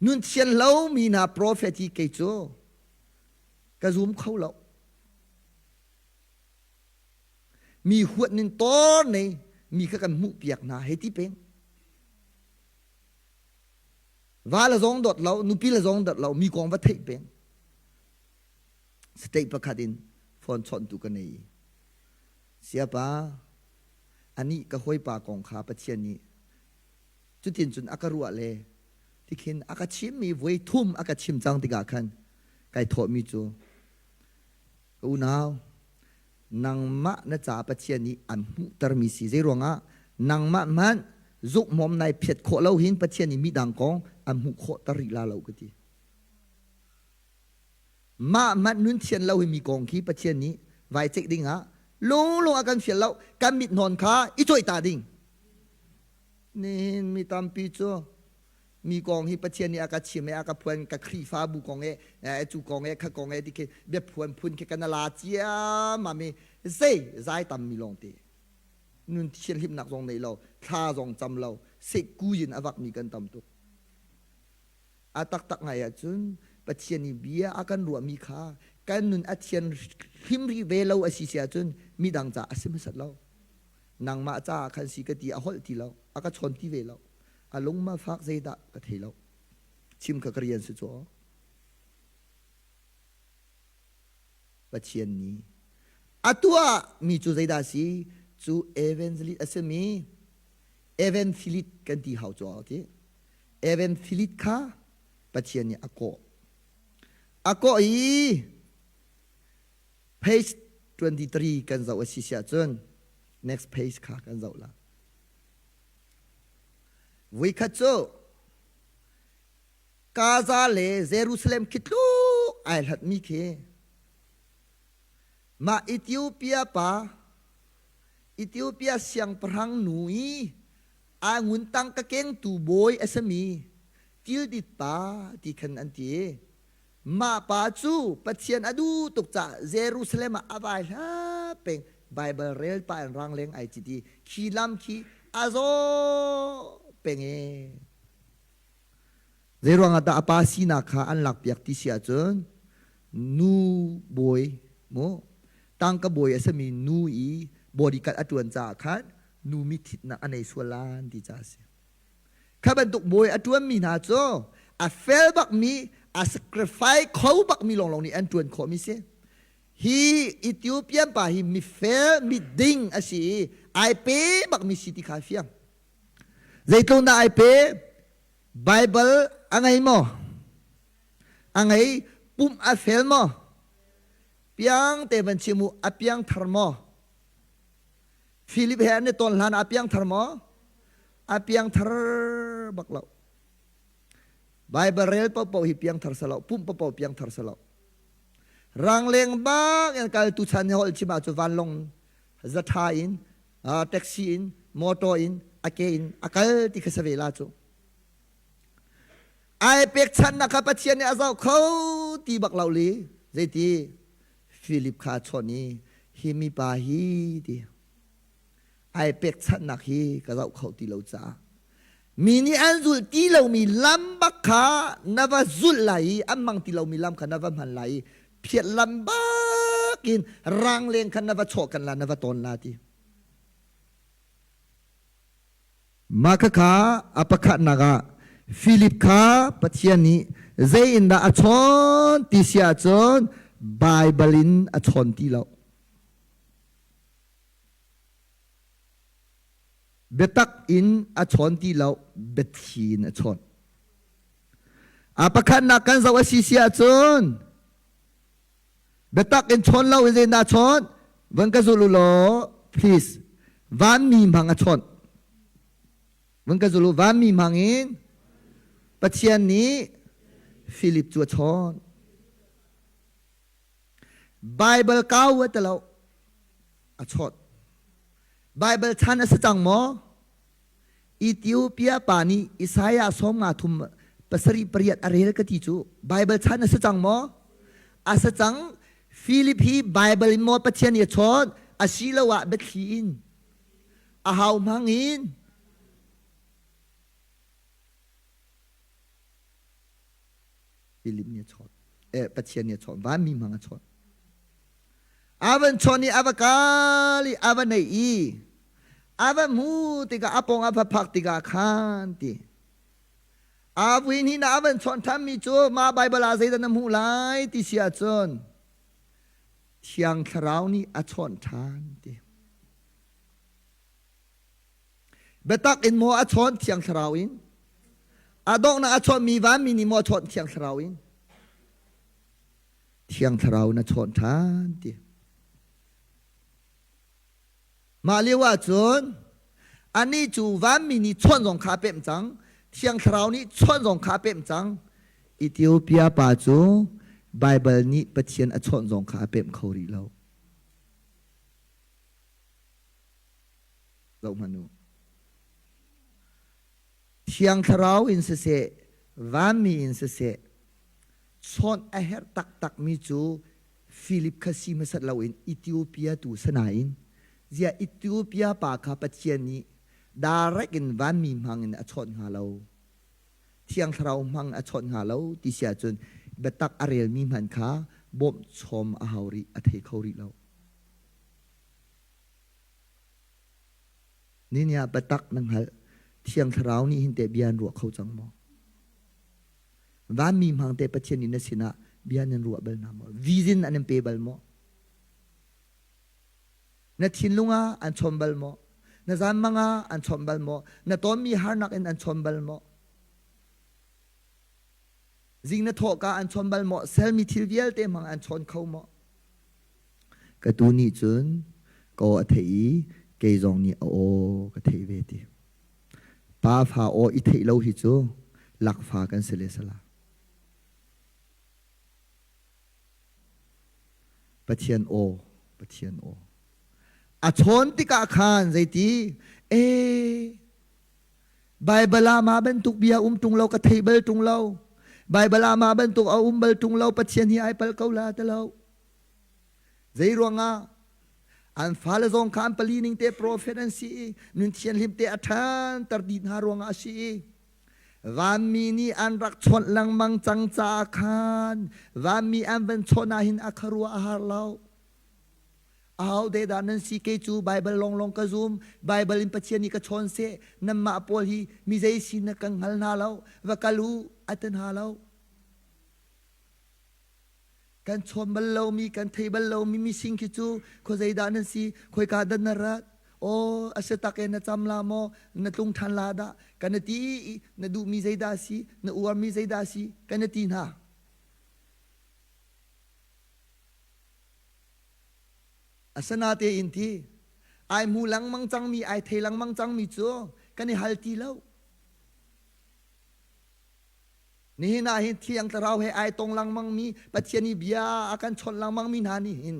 Nun thian lomi hna profet hi kei cu ka zum kho lo. Mi huat nin tor nei mi kha kan hmuh piak hna hei ti peng. Va le zong dawt lo, nupi le zong dawt lo, mi kong va theih peng. State pakhat in phone chawnhtu ka nei. Siapa, anih ka hawipa kong kha Pathian nih cutin cun a ka ruah le tikhin a ka chimmi voi thum a ka chim cang tikah khan kai thawhmi cu ka unau nangmah na ca Pathian nih an hmuhtermi si zei ruangah nangmah hmanh zukmawm nai phiat khawh lo hin Pathian nih midang kong an hmuh khawh ter rih la lo ka ti. Mah hmanh nun thian lo hi mi kong khi Pathian nih vai ceih ding ah lunglung a kan fial lo kan mit hnawn kha i cawih ta ding. Nihin mi tampi cu mi kong hi Pathian nih a ka chim e a ka phuan ka Khrihfabu kong e cu kong e kha kong e ti khi bia phuan phun khi kan la ciammam i zei zai tam mi lawng te nun thianhlimnak zong nei lo thla zong cam lo sehku in a vak mi kan tam tuk a taktak ngai ahcun Pathian nih bia a kan ruahmi kha kan nun a thian hrim rih ve lo a si si ahcun midang ca a si hmasat lo nangmah caah khan si ka ti a holh ti lo a ka chawn ti ve lo a lung ma fak zeidah ka thei lo chim kha ka rian si cu Pathian nih a tuah mi cu zeidah si cu evangelist a simi evangelist kan ti hau cu ti evangelist kha Pathian nih a kawh a kawh i page 23 kan zoh a si siah cun next page kha kan zoh la Voikhat cu Gaza le Jerusalem khi tluk ai hlatmi khi mah Ethiopia pa Ethiopia siangpahrang nu i a ngun tangka kengtu bawi a simi tildit pa ti khan an ti. Mah pa cu Pathian a duh tuk caah Jerusalem ah a vai hla peng. Baibal rel pah in rangleng ai cit i khi lam khi a zaw peng e. Zeiruang ah dah a pa sinak kha an lakpiak ti si ahcun nu bawi mu tangka bawi a simi nu i bodyguard a ṭuan caah khan nu mithitnak a nei sual lan ti caah a si. Kha bantuk bawi a ṭuanmi hna cu a fel bakmi, a sacrifice kho bakmi lawnglawng nih an ṭuan khawhmi si. Hi Ethiopian pa hi mifel, miding a si i ai pe bakmi si ti kha a fiang. Zeitluk dah ai pe? Bible a ngei maw? A ngei. Pumh a fel maw? Piang te van chim u, a piang thar maw? Philip he an i ton hlan ah a piangthar maw? A piangthar bak lo. Bible rel paohpaoh hi piangthar sa lo, pumh paohpaoh piangthar sa lo. Rangleng bak in kal tu chan ni holh chim ah cu vanlong zatha in, taxi in, motor in A ke in a kal ti kha sa ve la cu. Ai pekchannak kha Pathian nih a zoh kho ti bak lo li. Zeiti? Philip kha a chawnh i hi mipa hi ti ai pekchanhnak hi ka zoh kho ti lo caah mi nih an zulh ti lomi lam bak kha na va zulh lai i an hmang ti lomi lam kha na va hman lai i phiat lam bak in rangleng khan na va chawh kan la na va tawn la ti. Mah khakha a pakhatnak ah Filip kha Pathian nih zei in dah a chawn ti si ahcun Baibal in a chawn ti lo. Biatak in a chawn ti lo, biathli in a chawn. A pakhatnak kan zoh a si si ahcun biatak in chawn lo in zeidah chawn? Van ka zul u law please vanmi hmang a chawnh. Van ka zul u vanmi hmang in Pathian nih Philip cu a chawn. Bible kau a ti lo a chawt. Bible chan a si cang maw? Ethiopia pa nih Isaiah 53 pasarih pariat a rel ka ti cu Bible chan a si cang maw? A si cang. Philip hi Bible in maw Pathian nih a chawt asiloah biathli in a hau hmang in Philip nih a chawt. Eh, Pathian nih a chawt. Vanmi hmang a chawt. A van chawn i a va kal i a va neih i a va hmu tikah a pawng a va phak tikah khan ti a vui hnih na a van chawn thanmi cu mah Baibal ah zeidah na hmuh lai ti si ahcun Thiang Thlarau nih a chawnh ṭhan ti. Biatak in maw a chawn Thiang Thlarau in? A donghnak a chawnmi vanmi nih maw a chawnh Thiang Thlarau in? Thiang Thlarau na chawn ṭhan ti. Mah lio ahcun anih cu vanmi nih chawnh zong kha a pemh cang, Thiang Thlarau nih chawnh zong kha a pemh cang. Ethiopia pa cu Baibal nih Pathian a chawnh zong kha a pemh kho rih lo. Zoh hmanh u. Thiang Thlarau in siseh, vanmi in siseh, chawnh a herh taktakmi cu Philip kha si hmasat loin Ethiopia tu si nain ziah Ethiopia pa kha Pathian nih direct in vanmi hmang in a chawnh hnga lo Thiang Thlarau hmang a chawnh hnga lo ti si ahcun biatak a relmi hmanh kha bawmh chom a hau rih a thei kho rih lo. Nini ah biatak na hngalh Thiang Thlarau nih hin teh bia an ruah kho cang maw? Vanmi hmang te Pathian nih na sinah bia nan ruah bal hna maw? Vision an in pe bal maw? Na thinlung ah an chawn bal maw? Na zanmang ah an chawn bal maw? Na tawnmi harnak in an chawn bal maw? Zing na thawhka an chawn bal maw? Selmi thil vialte hmang an chawn kho maw? Ka tu nih cun ka aw a theih i kei zong nih a aw ka theih ve ti. Pa fa aw i theih lo hi cu lakfa kan si le sala. Pathian aw, Pathian aw. A chawn tikah khan zeiti? E Baibal ah mah bantuk bia um ṭung lo ka thei bal ṭung lo. Baibal ah mah bantuk a um bal ṭung lo Pathian hi ai palh ko la ti lo. Zei ruangah an fale zong kha an pali ning te profet an si i nun thianhlim te a ṭhanter dih hna ruangah a si i vanmi nih an rak chawnh lengmang cang caah khan vanmi an van chawnh ah hin a khuaruah a har lo. Aho dah nan si kei cu Baibal lawnglawng ka zum Baibal in Pathian nih ka chawn seh nanmah pawl hi mi zei si na kan hngal hna lo va kal u a ti hna lo. Kan chawn bal lomi kan thei bal lomi mising khi cu khuazei dah nan si khoika dah na rat aw a si tak e na cam la maw na tlung ṭhan la dah kan ti i na duhmi zeidah a si na uarmi zeidah a si kan ti hna. Asinatein ti ai hmu lengmang cangmi ai thei lengmang cangmi cu kan i hal ti lo. Nihin ah hin Thiang Thlarau he ai tong lengmangmi Pathian i bia a kan chawnh lengmangmi hna nih hin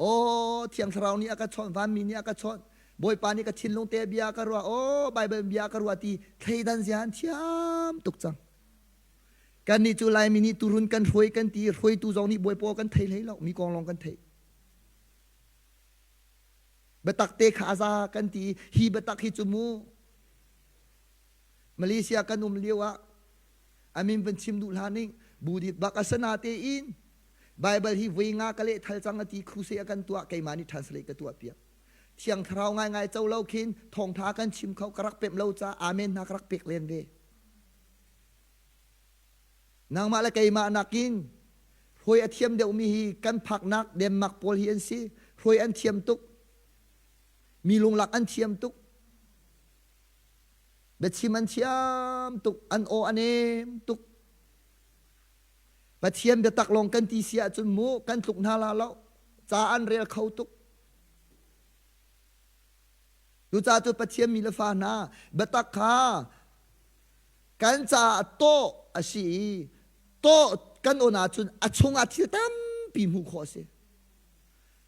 aw Thiang Thlarau nih a ka chawnh vanmi nih a ka chawnh. Bawipa nih ka thinlung te bia ka ruah, aw Bible bia ka ruah ti thleidan zia an thiam tuk cang. Kannih cu Laimi nih turun kan hruai kan ti, hruaitu zong nih Bawipa kan thei hlei lo, mi kong lawng kan theih. Biatak te kha a za kan ti, hi biatak hi cu mu Malaysia kan um lio ah amin van chim duh hlah ning Buddhist bak a sana tein Bible hi voi nga ka leh thal cang a ti crusade a kan tuah keimah nih translate ka tuah piak. Thiang Thlarau ngaingai co lo khin thawngtha kan chim kho ka rak pemh lo ca amen hna ka rak pek len ve. Nangmah le keimah nakin hruai a thiam deuhmi hi kan phaknak Denmark pawl hi an si. Hruai an thiam tuk. Mi lunglak an thiam tuk. Biachim an thiam tuk. An aw a nem tuk. Pathian biatak lawng kan ti si ahcun mu kan tluk hna la lo. Ca an rel kho tuk. Cucaah cu Pathian mi le fa hna biatak kha kan caah tawh a si i tawh kan on ahcun a chungah thil tampi hmuh khawh a si.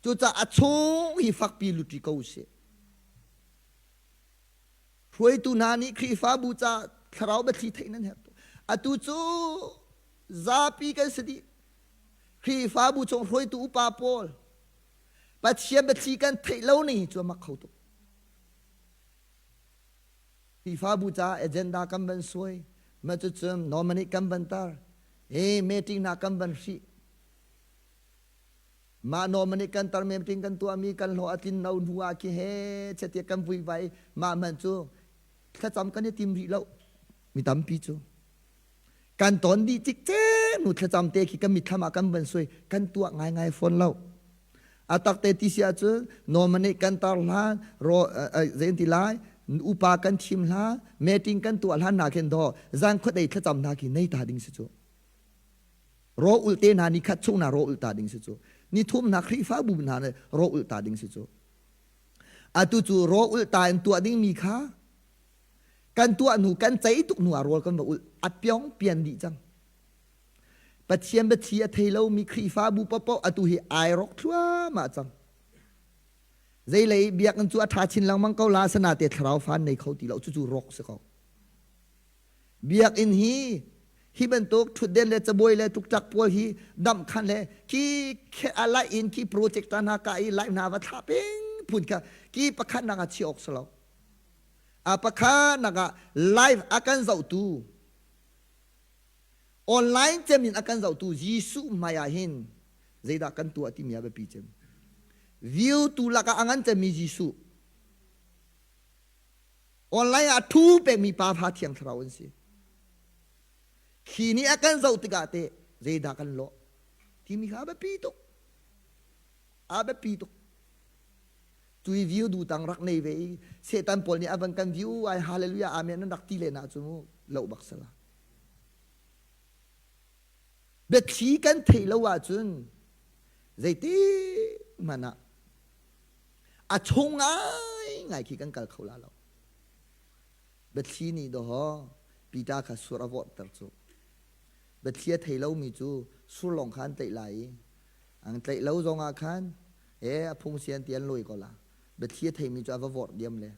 Cucaah a chung hi fakpi luṭi ko usih. Hruaitu hna nih Khrihfabu ca thlarau biathli theih nan herh tuk. Atu cu zapi kan si dih. Khrihfabu chung hruaitu upa pawl Pathian biathli kan theih lo ning hi cu a mak kho tuk. Khrihfabu caah agenda kan van suai, mah cucun nominee kan van tar, e meeting hna kan van hrih. Mah nominee kan tar meeting kan tuahmi kan hlawh a tlin lo hnu ah khi he chetia kan vuivai mah hmanh cu thlacam kan i tim rih lo mi tampi cu. Kan ton dih cikcek nu thlacam te khi kan mitthlam ah kan van suai kan tuah ngaingai fawn lo. A tak te ti si ahcun nominate kan tar hlan ro zein ti lai upa kan thim hlan meeting kan tuah hlan hna khin do zan khuadei thlacam hna khi nei ta ding si cu. Ro ul te hna ni khat chung na ro ul ta ding si cu. Ni thum hna Khrihfabu hna nih ro ul ta ding si cu. Atu cu ro ul ta in tuah ding mi kha Kan tuah hnu, kan cei tuk hnu ah rawl kan va ulh. A pyong pian dih cang. Pathian biathi a thei lomi Khrihfabu paohpaoh atu hi ai rawk thluahmah cang. Zeilei biakinn cu a ṭha chin lengmang ko la sanate thlarau fan nei kho ti lo cucu rawk si ko. Biakinn hi hi bantuk ṭhutden le cabuai le ṭukṭak pawl hi damh khan le khi a light in khi projector hna ka i light hna va thlah peng phun kha ki pakhat nak ah chiah awk si lo. A pakhatnak ah live a kan zohtu online cem in a kan zohtu Jesuh hmai ah hin zeidah kan tuah timi a biapi cem. View tu lakah a ngan cemmi Jesuh online ah thu pekmi Pa Fa Thiang Thlarau an si. Khi nih a kan zoh tikah teh zeidah kan lawh timi kha a biapi tuk. A biapi tuk. Cui view du tang rak nei ve i Satan pawl nih a van kan view ai hallelujah amen an rak ti len ah cu lo bak sala. Biathli kan theih lo ahcun zeiti hmanh ah a chung ngai ngai khi kan kal kho la lo. Biathli nih dawhaw Peter kha sur a vorhter cu. Biathli a thei lomi cu sur lawng kha an tlaih lai i an tlaih lo zongah khan e a phung sian ti an lawi ko la biathli a theimi cu a va vorh diam le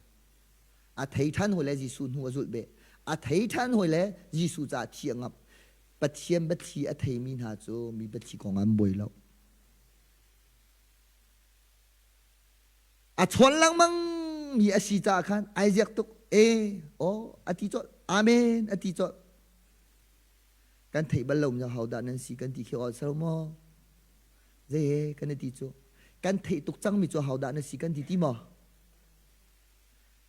a thei ṭhan hawi le Jesuh hnu a zulh beh a thei ṭhan hawi le Jesuh caah thi a ngamh Pathian biathli a theimi hna cu mi biathli kong an buai lo a chawn lengmang mi a si caah khan ai ziak tuk e aw a ti colh amen a ti colh kan theih bal lo mi hodah nan si kan ti khi aw sero maw Zei he kan i ti cu? Kan theih tuk cangmi cu ahodah na si kan ti ti maw?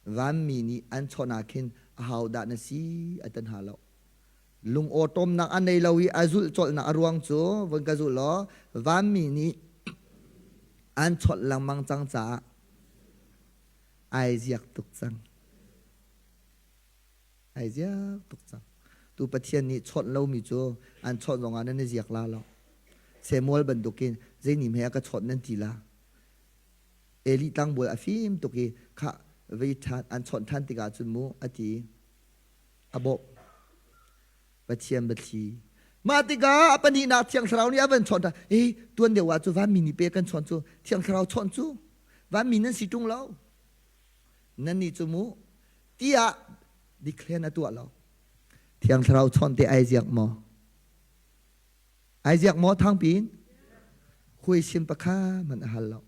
Vanmi nih an chawnh ah khin ahodah na si a tan ha lo. Lung awṭawmnak a nei lo i a zulh colhnak a ruang cu vun ka zulh law vanmi nih an chawnh lengmang cang caah ai ziak tuk cang. Ai ziak tuk cang. Tu Pathian nih chawnh lomi cu an chawnh zongah nan i ziak la lo. Samuel bantukin zeinim he a ka chawnh nan ti la. Eli tlangbawi a fim tuk i khah vei ṭhan an chawnh ṭhan tikah cun mu a ti a bawmh. Pathian biathli. Mah tikah a pahnihnak Thiang Thlarau nih a van chawnh ṭhan. Eh, tuan deuh ah cu vanmi nih pe kan chawnh cu Thiang Thlarau chawnh cu vanmi nan si ṭung lo. Nannih cu mu tiah declare na tuah lo. Thiang Thlarau chawn te ai ziak maw? Ai ziak maw thangpi in? Huisim pakha man a hal lo.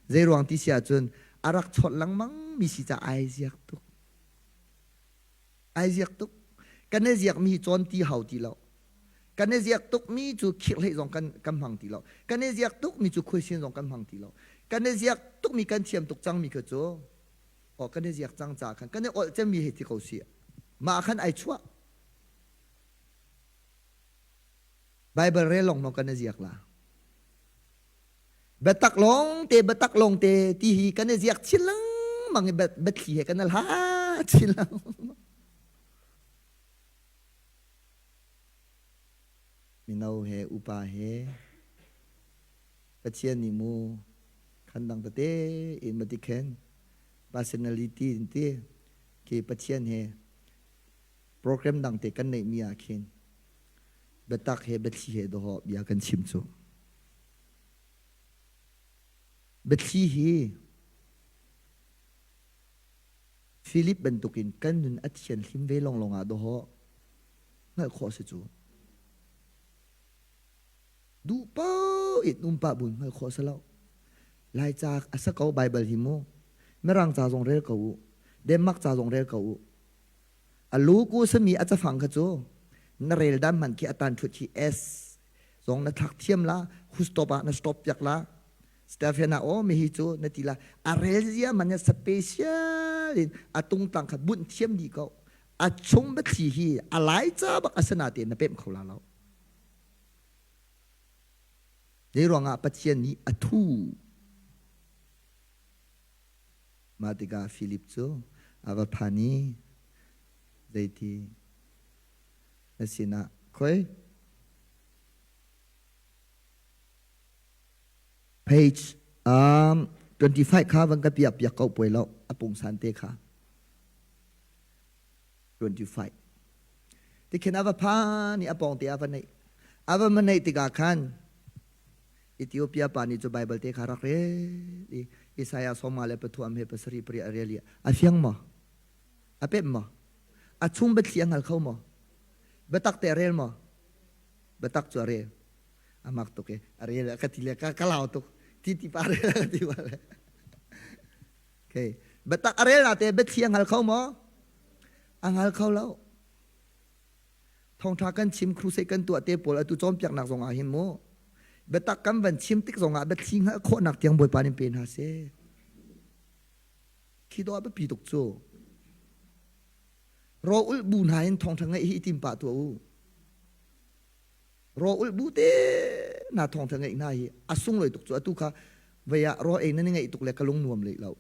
Zei ruang ti si ahcun a rak chawt lengmang mi si ca ai ziak tuk. Ai ziak tuk. Kan i ziak mi hi cawn ti hau ti lo. Kan i ziak tuk mi cu khirhhlei zong kan kan hmang ti lo. Kan i ziak tuk mi cu khuaisin zong kan hmang ti lo. Kan i ziak tuk mi kan thiam tuk cang mi kha cu aw kan i ziak cang ca khan kan i olh cem mi hei ti ko si. Mah khan ai chuah. Bible rel lawng maw kan i ziak la? Biatak lawng te biatak lawng te ti hi kan i ziak chin lengmang i biathli he kan i hla chin lengmang. Mino he upa he Pathian nih mu khan dang tete in mati khen personality in ti khi Pathian he program dang te kan neih mi ah khin biatak he biathli he dawh bia kan chim cu. Biathli hi Philip bantukin kan nun a thianhlim ve lawnglawng ah dawh hngalh khawh si cu. Duh paoh in um pah buin hngalh khawh si lo. Laica a sa ko Baibal hi mu. Mirang ca zong rel ko u. Denmark ca zong rel ko u. A lu ku sami a cafang kha cu na rel dan hmanh khi a tan thut khi S zong na thlak thiam la stop ah na stop piak la Stephen ah aw mi hi cu na ti la a rel zia man na special in a tungtlang kha bunh thiam dih ko a chung biathli hi a lai ca bak a sana te na pemh kho la lo zei ruangah Pathian nih a thu Mah tikah Filip cu a va phan i zeiti na sinah khoi page 25 kha van ka piak piak ko puai lo a pungsan te kha 25 tikhin a va phan i a pawng te a va neih a va neih tikah khan Ethiopia pa nih cu Baibal te kha rak rel i Isaiah sawma le pathuam he pasarih pariat a rel i a fiang maw? A pemh maw? A chung biathli a hngal kho maw? Biatak te a rel maw? Biatak cu a rel. A mak tuk e. A rel ka ti le ka ka lau tuk. Ti ti pa rel ka ti pa le. Okay. Biatak a rel na te biathli a hngal kho maw? A hngal kho lo. Thawngṭha kan chim crusade kan tuah te pawl atu cawnpiaknak zong ah hin mu biatak kan van chim tik zong ah biathli hngalh khawhnak tiang Bawipa nih pe hna seh. Khi dawh biapi tuk cu. Raw ulh bu hna in thawngṭha ngeih hi i tim pah tuah u. Raw ulh bu te na thawngṭha ngeih hna hi a sunglawi tuk cu atu kha vei ah raw ei nan i ngeih tuk le ka lung nuam leh lo.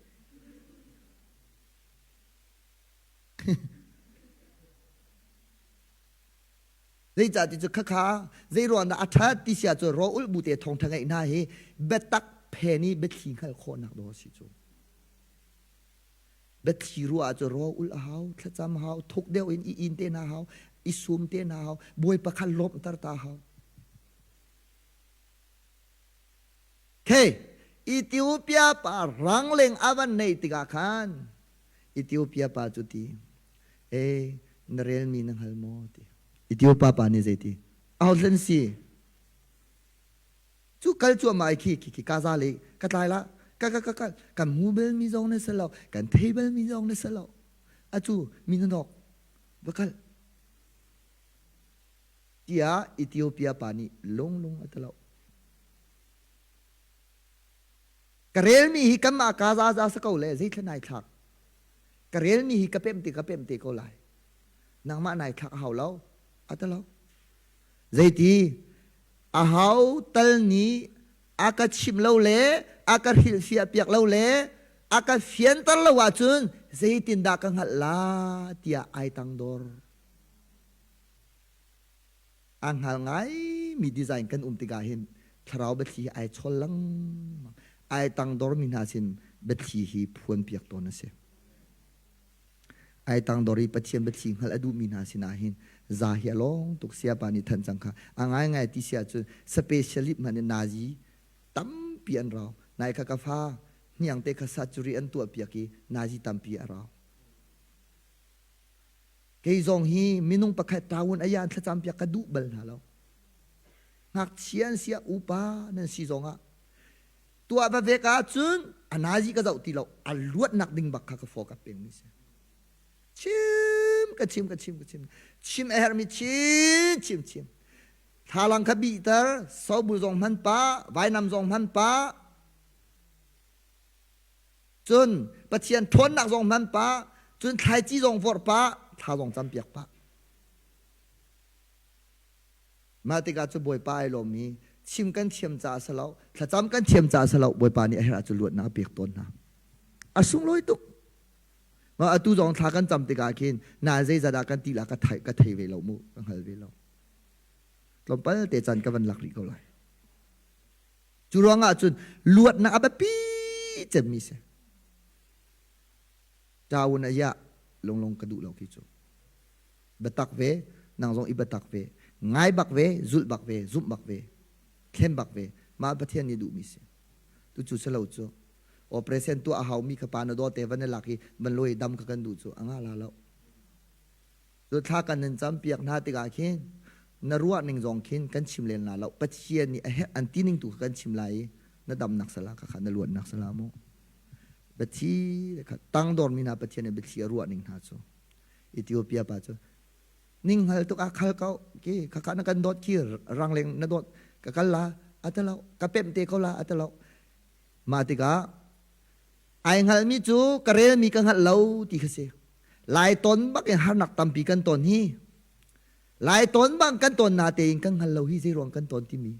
Zeicah ti cu khakha zei ruang dah a ṭhat ti si ahcun raw ulh bu te thawngṭha ngeih hna hi biatak phen i biathli hngalh khawhnak dawh a si cu. Biathli ruah ahcun raw ulh a hau, thlacam hau, thuk deuh in i in te hna hau, i sum te hna hau, Bawipa kha lawmhter ta hau. Okay, Ethiopia pa rangleng a van neih tikah khan Ethiopia pa cu ti, "Ee, na relmi na hngal maw?" ti. Ethiopia pa nih zeiti? Aho hlan si? Cu kal cuahmah i khi khi khi Gaza lei ka tlai la ka ka ka ka kan hmu bal mi zong na si lo kan thei bal mi zong na si lo acu mi na nok va kal tiah Ethiopia pa nih lunglung a ti lo Ka relmi hi kanmah ka zaza si ko le zeithla nai thlak. Ka relmi hi ka pemh te ka pemh te ko lai. Nangmah nai thlak a hau lo. A ti lo. Zeiti a hau tal nih a ka chim lo le a ka hrilhfiah piak lo le a ka fianter lo ahcun zeitindah ka hngalh la tiah ai tangdor. A hngal ngaimi design kan um tikah hin thlarau biathli hi ai chawl lengmang. Ai tangdormi hna sin biathli hi phuanpiak tawn a si. Ai tangdor i Pathian biathli hngalh a duhmi hna sinah hin za hi a lawng tuk siapa nih than cang kha. A ngaingai ti si ahcun specialist hmanh in nazi tampi an rau. Nai kha ka fa. Hniang te kha surgery an tuah piak i nazi tampi a rau. Kei zong hi minung pakhat tawun aya an thlacam piak ka duh bal hna lo. Ngakchia an si ah upa nan si zong ah tuah va vek ahcun a nazi ka zoh ti lo a luatnak ding bak kha ka focus pengmi si. Chim ka chim ka chim ka chim chim a herhmi chim chim chim thlalang kha bihter sobul zong hman pa vainam zong hman pa cun Pathian ṭhawnnak zong hman pa cun thlaici zong vorh pa thla zong campiak pa mah tikah cu Bawipa ai lawm i chim kan thiam caah si lo thlacam kan thiam caah si lo Bawipa nih a herh ahcun luatnak a pek tawn hna a sunglawi tuk Ma atu zong thla kan cam tikah khin na zeizat ah kan ti la ka thei ka thei ve lo mu ka hngal ve lo tlawmpal te caan ka van lak rih ko lai cu ruangah cun luatnak a biapi cemmi si ṭawun a ya lunglung ka duh lo khi cu biatak ve nang zong i biatak ve ngai bak ve zulh bak ve zumh bak ve thlen bak ve mah Pathian nih duhmi si tu cu si lo cu operation tuah a haumi kha pa na dawt te van i lak i van lawi dam kha kan duh cu a nga la lo cu thla kan nan cam piak hna tikah khin na ruah ning zong khin kan chim len la lo Pathian nih a herh an ti ning tu kha kan chim lai i na damnak sala kha kha na luatnak sala mu biathi kha tangdor mi hna Pathian nih biathli a ruah ning hna cu Ethiopia pa cu ning hngal tuk ah khal ko ki kha kha na kan dawt khi rangleng na dawt ka kal la atalo ka pem te ko la atalo Mah tikah ai hngalmi cu ka relmi ka hngalh lo ti kha si. Lai ton bak in harnak tampi kan ton hi. Lai ton bang kan ton na tein kan hngal lo hi zei ruang kan ton timi.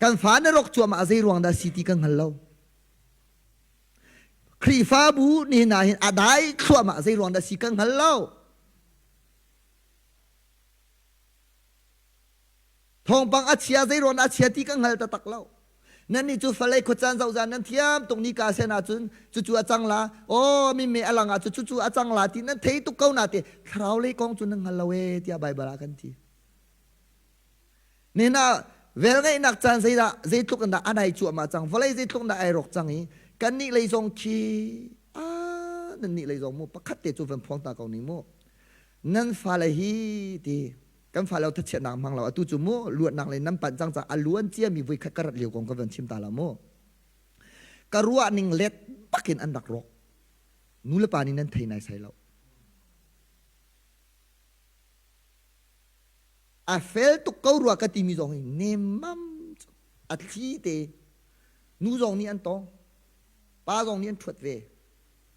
Kan fa na rok cuahmah zei ruang dah si ti kan hngal lo. Khrihfabu ni hna hin a dai thluahmah zei ruang dah si kan hngal lo. Thawngpang a chia zei ruang dah a chia ti ka hngal taktak lo. Nannih cu falei khuacaan zohzan nan thiam tuk ni ka sen ahcun cucu a cang la aw mi me a lang ahcun cucu a cang la ti nan thei tuk ko na te thlarau lei kong cu nan hngal lo ee tiah Baibal ah kan ti. Nihin ah velngeihnak caan zeidah zeitluk in dah a dai cuahmah cang vawlei zeitluk in dah ai rawk cang i kannih lei zong khi ah nannih lei zong mu pakhat te cu van phuang ta ko ning mu nan fale hi ti kan fale thachiatnak hmang lo atu cu mu luatnak le nan panh cang ca a luan ciami vui khat ka rat lio kong ka van chim ta la mu ka ruah ning let bakin an rak rawk nu le pa nih nan thei nai sai lo a fel tuk ko rua ka timi zong hi nemmam a thli te nu zong nih an tong pa zong nih an ṭhuat ve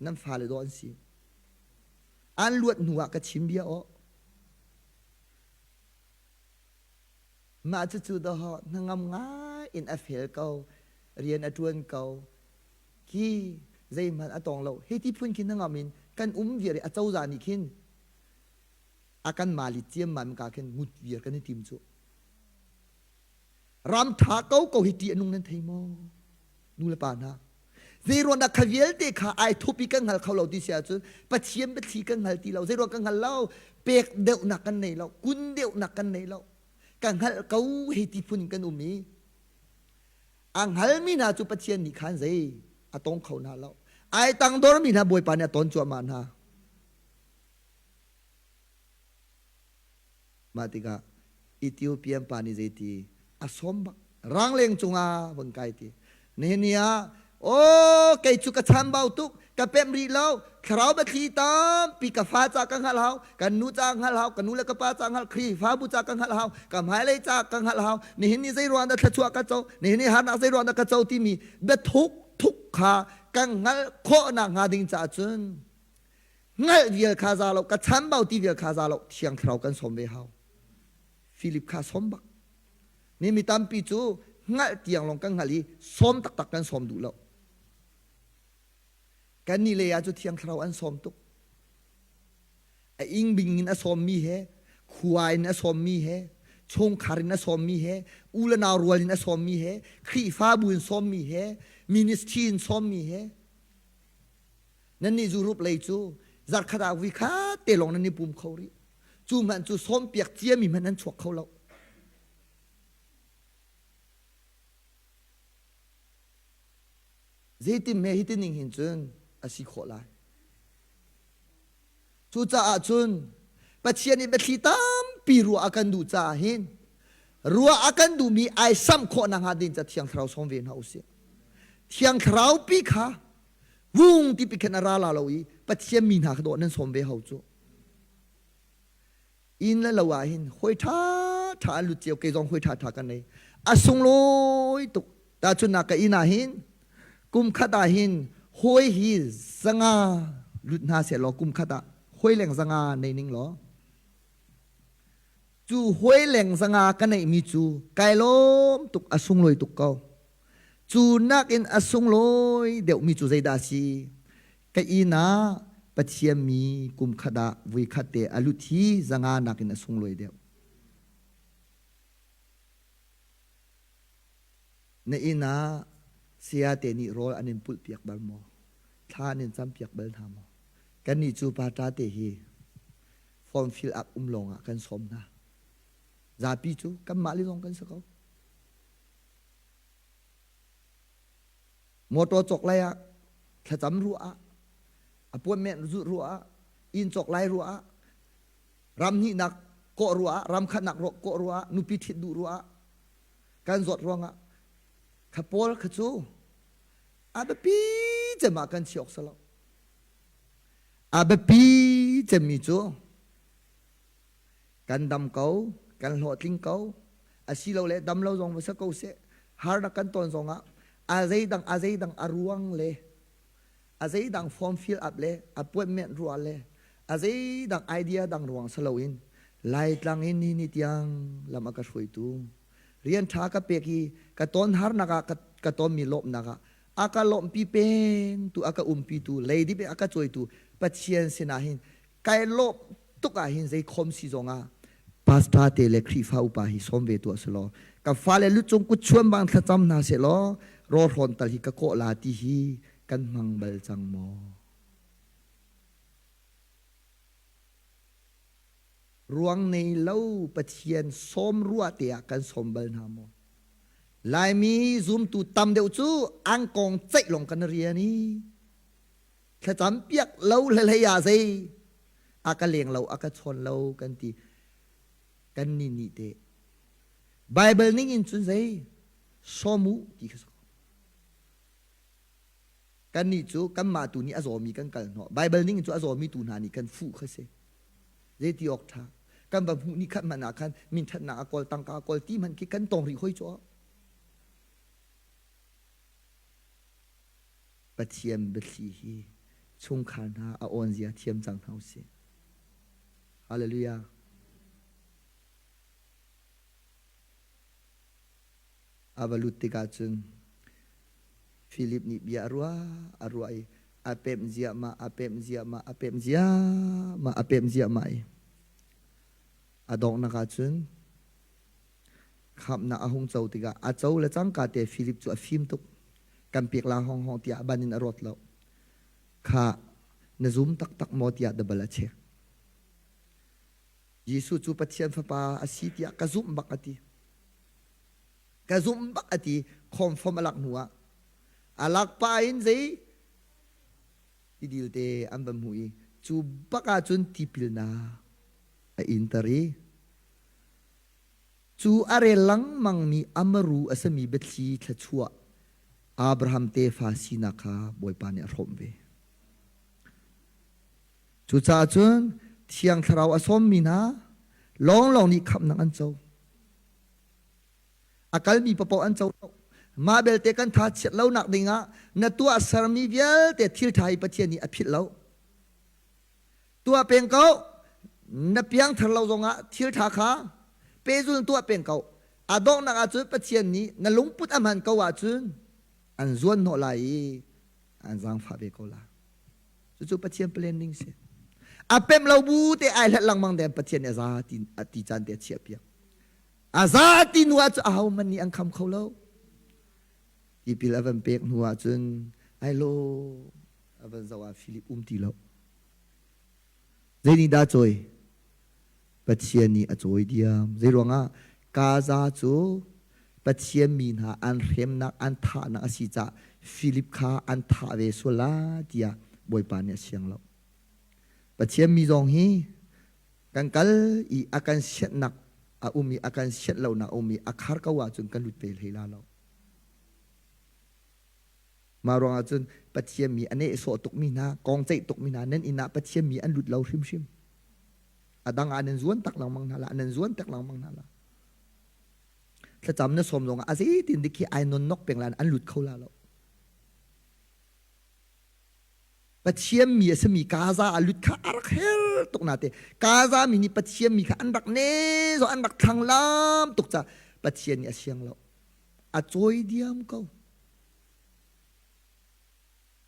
nan fale dawh an si an luat hnu ah ka chim bia aw Mah cucu dawh hnangam ngai in a fel ko, rian a ṭuan ko. Khi zeihmanh a tong lo. Hi ti phun khi hnangam in kan um viar i a cozah nih khin a kan mali ciammam ka khin ngut viar kan i tim cu. Ram ṭha ko ko hi ṭih a nung nan thei maw? Nu le pa hna. Zeiruang dah kha vialte kha ai thup i kan hngal kho lo ti si ahcun Pathian biathli kan hngal ti lo. Zeiruang kan hngal lo? Pek deuhnak kan nei lo. Kun deuhnak kan nei lo. Ka hngalh ko hei ti phun in kan um i a hngalmi hna cu Pathian nih khan zei a tong kho hna lo. Ai tangdormi hna Bawipa nih a ton cuahmah hna. Mah tikah Ethiopian pa nih zeiti a sawm bak rangleng cungah vun kai ti nihin ni ah aw kei cu ka chambau tuk ka pemh rih lo thlarau biathli tampi ka fa ca ka hngalh hau kan nu ca hngalh hau ka nu le ka pa ca hngalh Khrihfabu ca ka hngalh hau ka hmailei ca ka hngalh hau nihin ni zei ruang dah thluachuah ka co nihin ni harnak zei ruang dah ka co timi biathuk thuk kha kan hngalh khawh nak hnga ding caah cun hngalh vial kha za lo ka chambau ti vial kha za lo thiang thlarau kan sawm ve hau Philip kha sawm bak ni mi tampi cu hngalh tiang lawng kan hngalh i sawm taktak kan sawm duh lo kan nih lei ah cu thiang thlarau an sawm tuk a ing bing in a sawm mi he khua in a sawm mi he chungkhar in a sawm mi he u le nau rual in a sawm mi he Khrihfabu in sawm mi he ministry in sawm mi he Nannih Europe lei cu zarkhat ah vui khat te lawng nan i pum kho rih. Cu hmanh cu sawmpiak ciami hmanh an chuak kho lo. Zeitin me hi tining hin cun a si khawh lai. Cucaah cun Pathian nih biathli tampi ruah a kan duh caah hin ruah a kan duhmi ai samh khawh nakhnga ding ca Thiang Thlarau sawm ve hna usih. Thiang Thlarau pi kha vung ti pi khan a ra la lo i Pathian mi hna kha dawh nan sawm ve hau cu. Inn le lo ah hin hawi ṭha ṭha an lut cio kei zong hawi ṭha ṭha kan nei. A sunglawi tuk. Tahchunhnak ka inn ah hin kum khat ah hin hawi hi zanga lut hna seh law kum khat ah hawi leng zanga nei ning law cu hawi leng zanga ka neihmi cu kai lawm tuk a sunglawi tuk ko. Cu nakin a sunglawi deuhmi cu zeidah a si? Ka inn ah Pathian mi kum khat ah vuikhat te a lut hi zanga nakin a sunglawi deuh. Na inn ah sayate nih rawl an in pulhpiak bal maw? Thla an in campiak bal hna maw? Kannih cu pa ṭa te hi form fill up um lawng ah kan sawm hna. Zapi cu kanmah le zong kan si ko. Motor cawk lai ah thlacam ruah ah appointment zulh ruah ah inn cawk lai ruah ah ram hnihnak kawh ruah ah ram khatnak kawh ruah ah nupi ṭhit duh ruah ah kan zawt ruangah kha pawl kha cu a biapi cem ah kan chiah awk si lo. A biapi cemmi cu kan dam ko, kan hlawhtling ko, asilole dam lo zong va si ko seh, harnak kan ton zongah a zeidang a zeidang a ruang le a zeidang form fill up le appointment ruah le a zeidang idea dang ruang si loin Laitlang in ni ni tiang lam a ka hruaitu rian ṭha ka pek i ka ton harnak ah ka tonmi lawmhnak ah a ka lawmhpi pengtu a ka umpitu leidip in a ka cawitu Pathian sinah hin kai lawmh tuk ah hin zei khom si zong ah pastor te le Khrihfa upa hi sawm ve tuah selaw ka fale lucung kutchuan bang thlacam hna sehlaw rawhrawn tal hi ka kawh la ti hi kan hmang bal cang maw? Ruang nei lo Pathian sawm ruah te ah kan sawm bal hna maw? Laimi zumtu tam deuh cu angkong ceih lawng kan rian i thlacam piak lo hlei ah zei a ka leng lo a ka chawn lo kan ti kan ni nih te Bible ning in cun zei sawm u ti kha kan nih cu kanmah tu nih a zawmi kan kal hnawh Bible ning in cu a zawmi tu hna nih kan fuh kha si zei ti awk ṭha kan va hmuh ni khat hmanh ah khan min ṭhatnak a kawl tangka a kawl ti hmanh khi kan tong rih hoi cu Pathian biathli hi chungkhar hna a awnzia thiam cang hna usih. Hallelujah. A va lut tikah cun Philip nih bia a ruah a ruah i a pemh ziahmah a pemh ziahmah a pemh ziahmah a pemh ziahmah i a donghnak ah cun Khamhnak a hung co tikah a co le cangka te Filip cu a fim tuk. Kan pek la hong hong tiah ban in a rawt lo. Kha na zum taktak maw tiah dabal a chek. Jesuh cu Pathian fapa a si tiah ka zumh bak a ti. Ka zumh bak a ti. Khawmfom a lak hnu ah a lak pa in zei tidil te an va hmuh i cu bak ah cun tipilnak a inter i Cu a rel lengmangmi a maru a simi biathli thluachuah Abraham tefa sinak kha Bawipa nih a hrawmh ve. Cucaah cun Thiang Thlarau a sawmmi hna lawnglawng nih khamhnak an co. A kalmi paoh an co lo. Mah belte kan tha chiat lonak dingah na tuah sermi vialte thil ṭha hi Pathian nih a philh lo. Tuah peng ko. Na piangthar lo zongah thil ṭha kha pehzul in tuah peng ko. A donghnak ahcun Pathian nih na lungput a hman ko ahcun an zuan hnawh lai i an zaangfah ve ko lai. Cucu Pathian planning si. A pemh lo bu te ai hlat lengmang den Pathian nih a za ti a ti caan te a chiah piak. A za ti hnu ah cun ahohmanh nih an kham kho lo. Tipil a van pek hnu ahcun ai lo a van zoh ah Philip um ti lo. Zei nih dah cawi? Pathian nih a cawi diam. Zei ruangah? Gaza cu Pathian mi hna an hremnak an thahnak a si caah Filip kha an thah ve sual la tiah Bawipa nih a siang lo. Pathian mi zong hi kan kal i a kan sianhnak a um i a kan sianh lonak a um i a khar ko ahcun kan lut ve hlei la lo. Mah ruangah cun Pathian mi a nehsawh tukmi hna, kong ceih tukmi hna, nan inn ah Pathian mi an lut lo hrimhrim. A dang ah nan zuan tak lengmang hna la, nan zuan tak lengmang hna la. Thlacam na sawm zongah a zeitin dik hi ai non nok peng la an lut kho la lo. Pathian mi a simi Gaza a lut kha a rak her tuk na te. Gaza mi nih Pathian mi kha an rak ne zo an rak thlang lam tuk ca Pathian nih a siang lo. A cawi diam ko.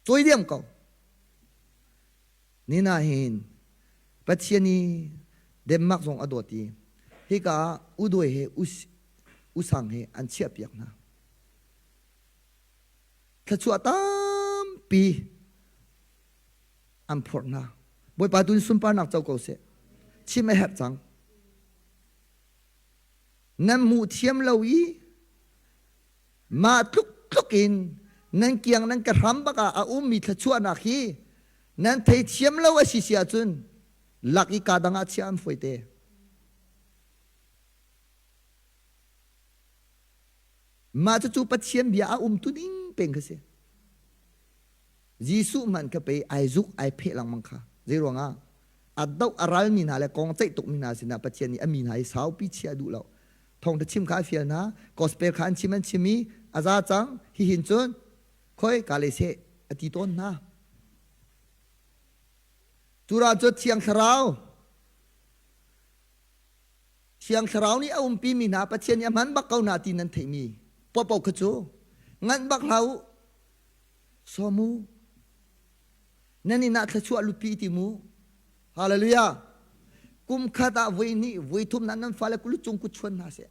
Cawi diam ko. Nina hin Pathian i Denmark zong a dawt i hika ah Udoi he Usang he an chiahpiak hna. Thluachuah tampi an phorh hna. Bawipa tu in sunparnak co ko seh. Chim a herh cang. Nan hmuh thiam lo i Mah tluk tluk in nan kiang nan ka hram bak ah a ummi thluachuahnak hi nan theithiam lo a si si ahcun lak i kaa dang ah chiah an fawi te. Mah cucu Pathian bia a um tu ding peng kha si. Jesuh hmanh kha pei ai zuk ai pheh lengmang kha. Zei ruangah? A doh a ralmi hna le kong ceih tukmi hna sinah Pathian nih a mi hna hi saupi chia duh lo. Thawngṭha chim kha a fial hna, gospel kha an chim an chim i a za cang, hihin cun khoi ka le seh a ti tawn hna. Cu cu Thiang Thlarau Thiang Thlarau nih a umpimi hna Pathian nih a hman bak ko hna ti nan theihmi paohpaoh kha cu nganh bak hlah u. Sawm u. Nan inn ah thluachuah lutpi ti mu. Hallelujah. Kum khat ah voi hnih, voi thum nan nan fale kut cung kut chuan hna seh.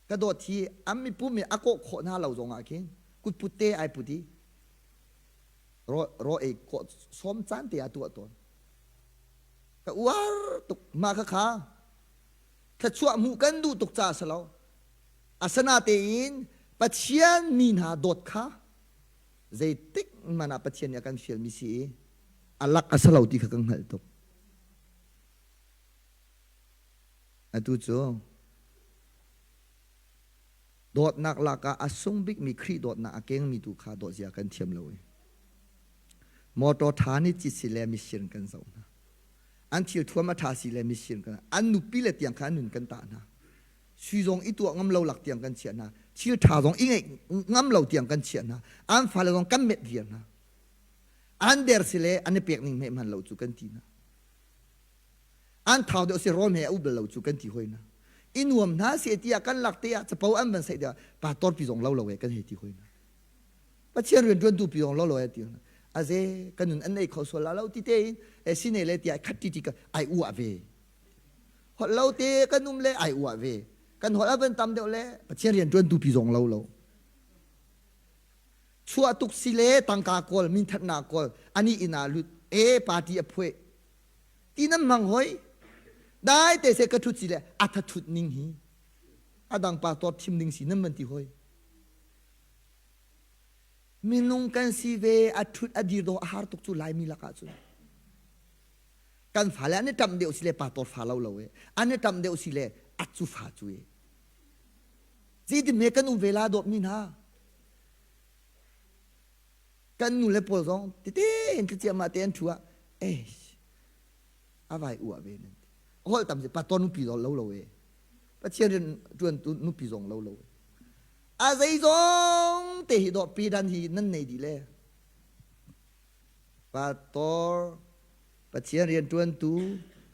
Ka dawt hi an mipum i a kawh khawh hna lo zong ah khin kut put te ai put i ro ro ei kawh sawm caan te ah tuah tawn. Ka uar tuk mah kha kha thluachuah hmuh kan duh tuk caah si lo. Asinatein Pathian mi hna dawt kha zeitik hmanh ah Pathian nih a kan fialmi si i a lak a si lo ti kha kan hngalh tuk. Atu cu dawtnak lakah a sung bikmi Khrih dawtnak a kengmi tu kha dawt zia kan thiam lo i motor ṭha nih cit si le misir kan zoh hna. An thil thuam a ṭha si le misir kan an nupi le tiang kha an nun kan tah hna. Sui zong i tuah ngam lo lak tiang kan chiah hna. Thil ṭha zong i ngeih ngam lo tiang kan chiah hna. An fale zong kan met viar hna. An der si le an i pek ning hme hman lo cu kan ti hna. An thau deuh si rawl he a up lo cu kan ti hoi hna. I nuam hna se tiah kan lak te ah capo an van saih tiah pastor pi zong lo lo e kan hei ti hoi hna. Pathian rian ṭuantu pi zong lo lo e ti hna. Aze kan nun an ei kho sual la lo ti te in e sine le tiah khat ti ti ka ai uah ve. Holh lo te kan um le ai uah ve. Kan holh a van tam deuh le Pathian rian ṭuantu pi zong lo lo. Chuah tuk si le tangka kawl minthatnak kawl ani inn ah lut e party a phueh ti nan hmang hoi dai te se ka thut si le a thathut ning hi a dang pastor thim ding si nan van ti hoi minung kan si ve a thut a dir do a har tuk cu laimi lakah cun kan fale an i ṭamh deuh si le pastor fa lo lo e an i ṭamh deuh si le a cu fa cu e zeitin me kan um ve la dawt mi hna kan nu le pawl zong tete in tlaciahmah te an thu ah eh a vai uah ve nan ti holh tam si pastor nupi zong lo lo e pathian rian ṭuan tu nupi zong lo lo e a zeizong te hi dawh pi dan hi nan nei dih le Pastor, Pathian rianṭuantu,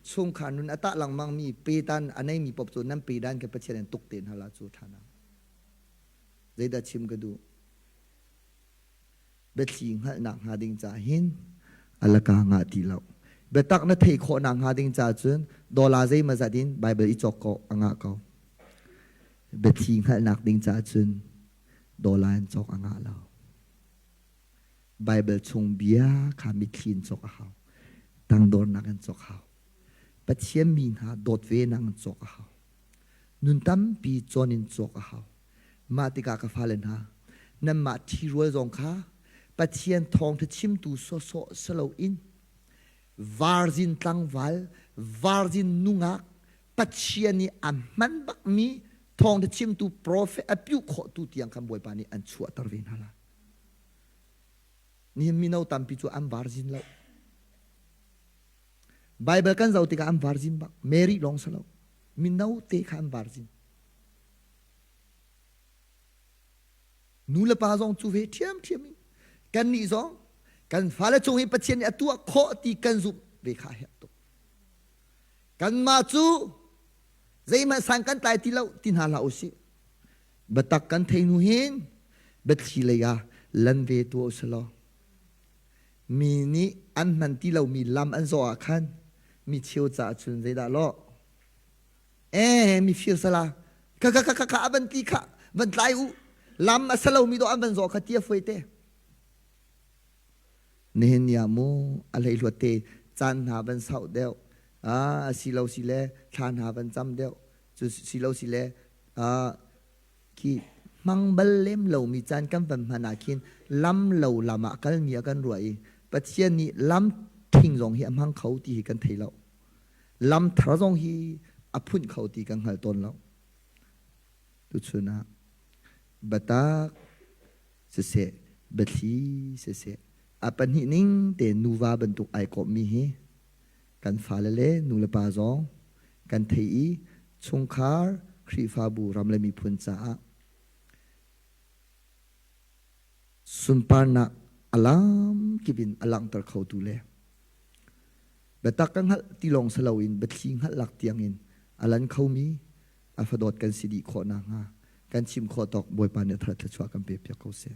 chungkhar nun a tah lengmangmi petan a neimi paoh cu nan pedan kha Pathian in tuk te hna la cu ṭha na. Zeidah chim ka duh? Biathli hngalhnak hnga ding ca hin alaka ngah ti lo. Biatak na theih khawhnak hnga ding ca cun dollar zeimazat in Bible i cawk ko a ngah ko. Biathli hngalhnak ding ca cun dollar in cawk a ngah lo. Baibal chung bia kha mitthli in cawk a hau. Tangdornak in cawk hau. Pathian mi hna dawt ve nak in cawk a hau. Nun tampi cawn in cawk a hau. Mah tikah ka fale hna, nanmah ṭhirual zong kha Pathian thawngṭha chimtu sawsawh si loin varzin tlangval, varzin nungak, Pathian nih a hman bakmi thawngṭha chimtu profet a piuh khawhtu tiang khan Bawipa nih an chuahter ve hna lai. Nihin mino tampi cu an varzin lo. Bible kan zoh tikah an varzin bak. Mary lawng si lo. Mino te kha an varzin. Nu le pa zong cu ve ṭhiamṭhiam in kannih zong kan fale cung hi Pathian nih a tuah khawh ti kan zumh ve kha a herh tuk. Kanmah cu zeihmanh san kan tlai ti lo ti hna hlah usih. Biatak kan thei hnu hin biathli lei ah lan ve tuah usih law mi nih an hman ti lomi lam an zawh ah khan mi cheu caah cun zeidah lawh eh mifir sala ka ka ka ka van ti kha van tlai u lam a salo mi do an van zawh kha tia fuai te nihin ni ah mu a hlei hluat te caan hna van sauh deuh a si lo si le thla hna van cam deuh cu si lo si le a khi hmang bal lem lomi caan kan van hman ah khin lam lo lam ah kalmi a kan ruah i Pathian nih lam thing zong hi a hmang kho ti hi kan thei lo Lam thar zong hi a phunh kho ti kan hngal tawn lo. Tuchun ah biatak siseh, biathli siseh, a pahnih ning te nuva bantuk ai kawpmi hi kan fale le nulepa zong kan thei i chungkhar Khrihfabu ram le miphun caah sunparnak a lam kip in a langhter khotu le Biatak ka hngalh ti lawng si loin biathli hngalh lak tiangin a lan khomi a fadawt kan si dih khawh nakhnga kan chim khawh tawk Bawipa nih a thar thluachuah kan pe piak ko seh.